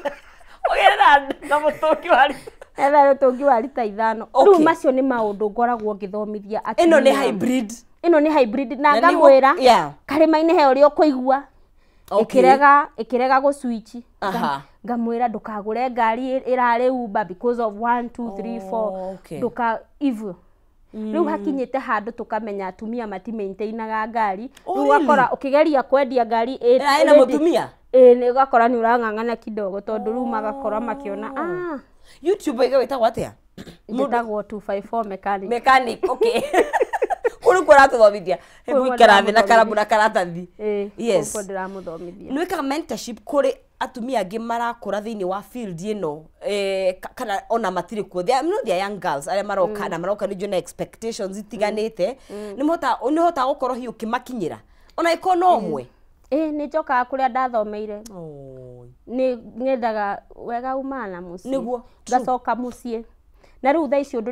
Ũgerera na mũtũngi wa rita. Etha mũtũngi wa rita 5. Rĩu macio nĩ maũndũ ngoragwo ngĩthomithia Ĩno nĩ atumia. hybrid. Ĩno nĩ hybrid na Na nĩ ngamwĩra karĩma-inĩ he ũrĩa ũkũigua ĩkĩrega gũ switch. Ngamwĩra ndũkagũre ngari ĩrarĩ Uber because of 1 2 3 4. Ndũka hivyo. Rĩu hakinyĩte handũ tũkamenya atumia mati maintainaga ngari. Oh, Rĩu really? ũgakora ũkĩgeria kwendia ngari Ĩna ĩna mũtumia? Ĩ, nĩ ũgakora nĩ ũrang'ang'ana kidogo, tondũ rĩu magakorwo makĩona, ah. YouTube ĩga wĩtagwo atĩa? Njĩtagwo 254 mechanic. Mechanic, okay. Kũu nĩkuo ũratũthomithia. Kũu Hebu ikara thĩ na ndĩramũthomithia. karamu na karatathi. Ĩ, kũu ndĩramũthomithia. Nĩ wĩkaga mentorship kũrĩ atumia angĩ marakũra thĩinĩ wa field ĩno, kana ona matirĩ kuo? They are, no, they are young girls arĩa maroka, na maroka nĩ njũĩ na expectations itiganĩte. Nĩ ũhotaga gũkorwo hihi ũkĩmakinyĩra ona ĩkorwo no ũmwe? Ĩ, nĩ njokaga kũrĩa ndathomeire. Nĩ nyendaga wega umaga na mũciĩ. Nĩguo, true. Ngacoka mũciĩ, na rĩu thaa ici ũndũ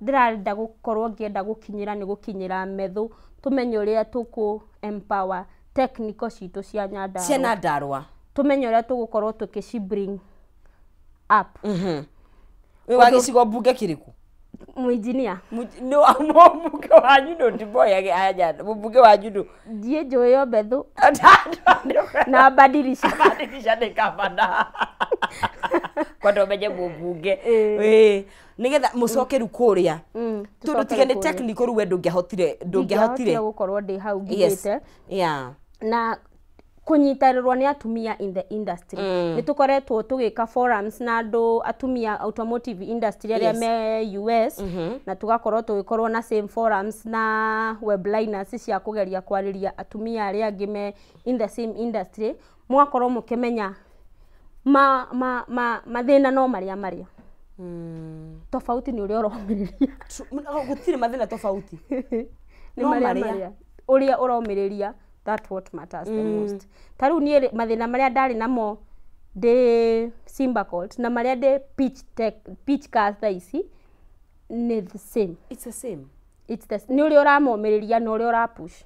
ndĩrenda gũkorwo ngĩenda gũkinyĩra nĩ gũkinyĩra methũ, tũmenye ũrĩa tũkũ empower technical citũ cia Nyandarũa. Cia Nyandarũa. Tumenye ũrĩa tũgũkorwo tũkĩci bring up. Wĩ wa gĩcigo mbunge kĩrĩkũ? Mũinjinia. Nĩ wa mũmbunge wanyu ndũ ndimboyage anja mũmbunge wanyu ndũ. Ndiĩ njũĩ Ombethu na badilisha. Badilisha nĩ gavana. Kwenda ũmenye mũmbunge. Ĩĩ. Nĩgetha mũcoke rĩu kũrĩa. Tondũ tiga nĩ technical rĩu we ndũngĩahotire ndũngĩahotire gũkorwo ndĩ hau nginyĩte. Yeah. Na kunyitarĩrwo nĩ atumia in the industry. Nĩ tũkoretwo tũgĩka forums na andũ atumia automotive industry arĩa me US, na tũgakorwo tũgĩkorwo na same forums na webliners cia kũgeria kwarĩria atumia arĩa angĩ me in the same industry, mũgakorwo mũkĩmenya ma ma ma mathĩna no marĩa marĩa. Tofauti nĩ ũrĩa ũromĩrĩria. Gũtirĩ mathĩna tofauti. Nĩ marĩa marĩa. Ũrĩa ũromĩrĩria. That's what matters the most. Ta rĩu niĩ mathĩna marĩa ndarĩ namo ndĩ Simba Colt na marĩa ndĩ Peach Tech, Peach Cars thaa ici nĩ the same. It's the same. It's the nĩ ũrĩa ũramomĩrĩria na ũrĩa ũrapush.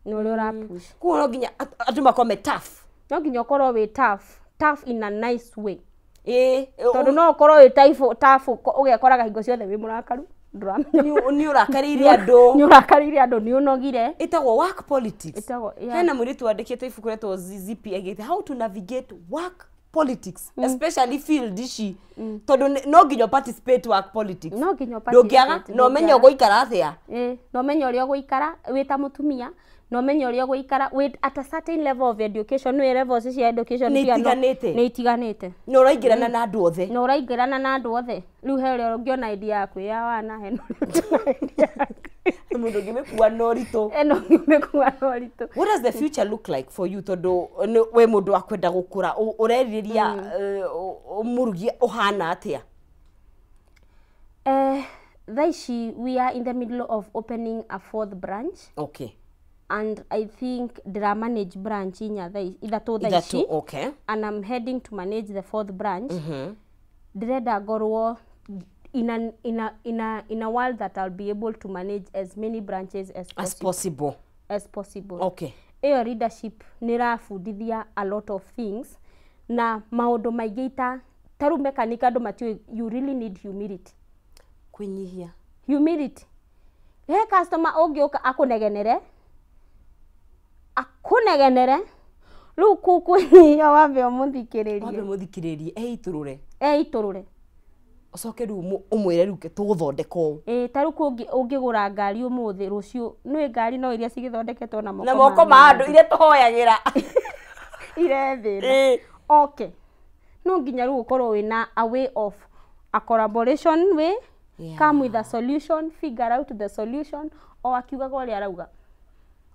Nĩ ũrĩa ũrapush. Koguo no nginya andũ makorwo me tough. No nginya ũkorwo wĩ tough, tough in a nice way. Ĩĩ. Tondũ no ũkorwo wĩ tough ũgekoraga hingo ciothe wĩ mũrakaru. Nĩ ũrakarĩire andũ. Nĩ ũrakarĩire andũ, nĩ ũnogire. Ĩtagwo work politics. Ĩtagwo, yeah. Hena mũirĩtu wandĩkĩte ibuku rĩtagwo ZZP agĩte how to navigate work politics, especially field ici. Tondũ no nginya participate work politics. No nginya participate. Ndũngĩaga, no ũmenye ũgũikara atĩa. Ĩĩ, no ũmenye ũrĩa ũgũikara wĩ ta mũtumia, no ũmenye ũrĩa ũgũikara wĩ at a certain level of education, nĩ levels cia education nĩ itiganĩte. Nĩ itiganĩte. Na ũraingĩrana na andũ othe. Na ũraingĩrana na andũ othe. Rĩu he ũrĩa ũngĩona idea yaku ya wana, he na ũrĩa ũngĩona idea yaku. Mũndũ ũngĩmĩkua na ũritũ. Ĩno ũngĩmĩkua na ũritũ. What does the future look like for you? Tondũ we mũndũ wa kwenda gũkũra, ũrerirĩria mũrugi ũhana atĩa? Thaa ici we are in the middle of opening a fourth branch. Okay. And I think ndĩra manage branch inya thaa ithatũ thaa ici. Okay. And I'm heading to manage the fourth branch. Ndĩrenda ngorwo in a world that I'll be able to manage as many branches as possible. As possible. Okay. Iyo leadership nĩrabundithia a lot of things na maũndũ maingĩ ta rĩu mechanic andũ matiũĩ you really need humility. Kwĩnyihia. Humility. He customer ũngĩũka akũnegenere rĩu kwĩnyihia wambe ũmũthikĩrĩrie. Wambe ũmũthikĩrĩrie eitũrũre. Eitũrũre. Ũcoke rĩu ũmwĩre rĩu tũgũthondeka ũũ. Ĩĩ, ta rĩu ũngĩgũra ngari ũmũthĩ rũciũ nĩũĩ ngari no iria cigĩthondeketwo na na moko ma andũ iria tũhoyagĩra. Irethĩna. Okay. No nginya rĩu ũkorwo wĩna a way of a collaboration way, come with a solution, figure out the solution, o akiugaga ũrĩa arauga.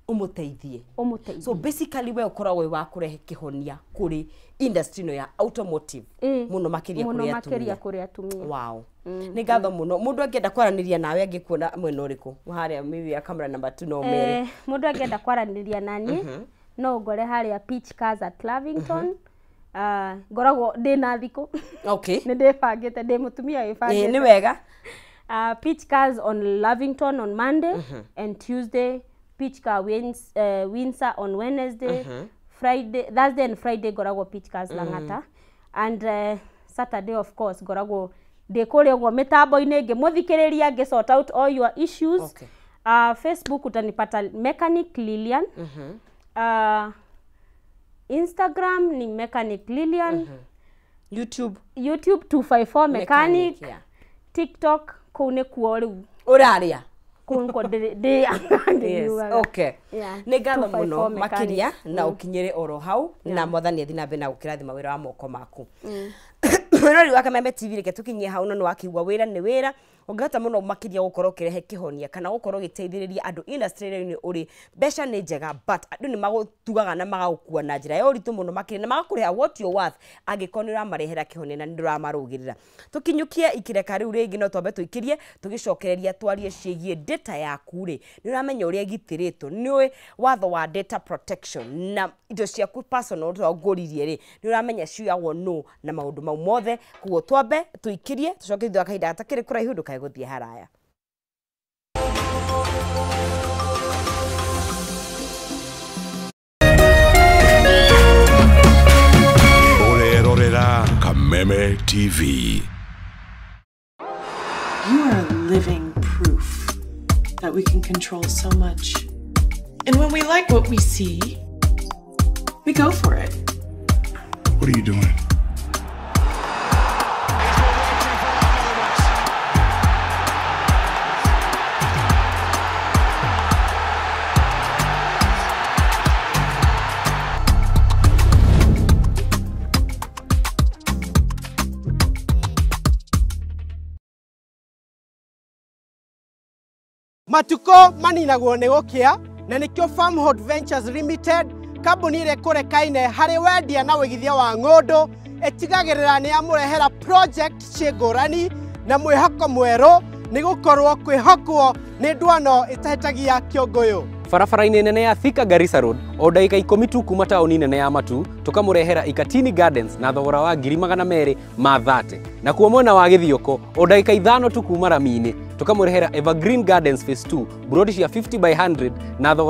Ũmũteithie. Ũmũteithie. So basically we ũkoragwo wĩ wa kũrehe kĩhonia kũrĩ industry ĩno ya automotive. Mũno makĩria kũrĩ atumia. Wow. Nĩ ngatho mũno. Mũndũ angĩenda kwaranĩria nawe angĩkuona mwena ũrĩkũ? Harĩa maybe ya camera number 2 no mere. Mũndũ angĩenda kwaranĩria naniĩ no ngore harĩa Peach Cars at Lavington. Ngoragwo ndĩ na thikũ. Okay. Nĩ ndĩbangĩte, ndĩ mũtumia wĩbangĩte. Nĩ wega. Peach Cars on Lavington on Monday and Tuesday. Peach Car Windsor on Wednesday, Friday, Thursday and Friday ngoragwo Peach Cars Lang'ata, and Saturday of course ngoragwo ndĩ kũrĩa ũguo mĩtambo-inĩ ngĩmũthikĩrĩria ngĩ sort out all your issues. Okay. Facebook utanipata Mechanic Lilian. Instagram ni Mechanic Lilian. YouTube 254 Mechanic. Yeah. TikTok kũu nĩkuo rĩu ũrarĩa. Yes, okay. Nĩ ngatho mũno makĩria na ũkinyĩre oro hau na mwathani athi na mbere na gũkĩrathima wĩra wa moko maku. Mwĩrori wa Kameme TV reke tũkinyie hau no nĩ wakiugua wĩra nĩ wĩra ũngĩhota mũno makĩria gũkorwo ũkĩrehe kĩhonia kana gũkorwo ũgĩteithĩrĩria andũ industry-inĩ ũrĩ mbeca nĩ njega but andũ nĩ magũtugaga na magagũkua na njĩra ya ũritũ mũno makĩria na magakũrĩha what you're worth angĩkorwo nĩ ũramarehera kĩhonia na nĩ ndũramarũgĩrĩra. Tũkinyũkie ikĩreka rĩu rĩngĩ no twambe tũikĩrie tũgĩcokereria twarie ciĩgiĩ data yaku rĩ nĩ ũramenya ũrĩa ĩgitĩrĩtwo nĩ ũĩ watho wa data protection na indo ciaku personal tongũririe rĩ nĩ ũramenya ciuyagwo nũ na maũndũ mau mothe koguo twambe tũikĩrie tũcoke thutha wa kahinda gatakĩrĩ kũraihu ndũkae gũthiĩ haraya. Kameme TV. You are living proof that we can control so much. And when we like what we see, we go for it. What are you doing? Matuko maninagwo nĩ gũkĩa na nĩkĩo Farmhold Ventures Limited kambuni ĩrĩa ĩkũrekaine harĩ wendia na wĩigithia wa ng'ũndũ ĩtigagĩrĩra nĩ yamũrehera project ciĩ ngũrani na mwĩhoko mwerũ nĩ gũkorwo kwĩhokwo nĩ ndwano ĩtahĩtagia kĩũngũyũ. Barabara-inĩ nene ya Thika Garissa Road o ndagĩka 10 tu kuma taũni nene ya Matu tũkamũrehera Ikatini Gardens na thogora wa 230,000. Nakuo mwena wa Gĩthioko o ndagĩka 5 tu kuma rami-inĩ tũkamũrehera Evergreen Gardens Phase 2 buroti cia 50 by 100 na thogora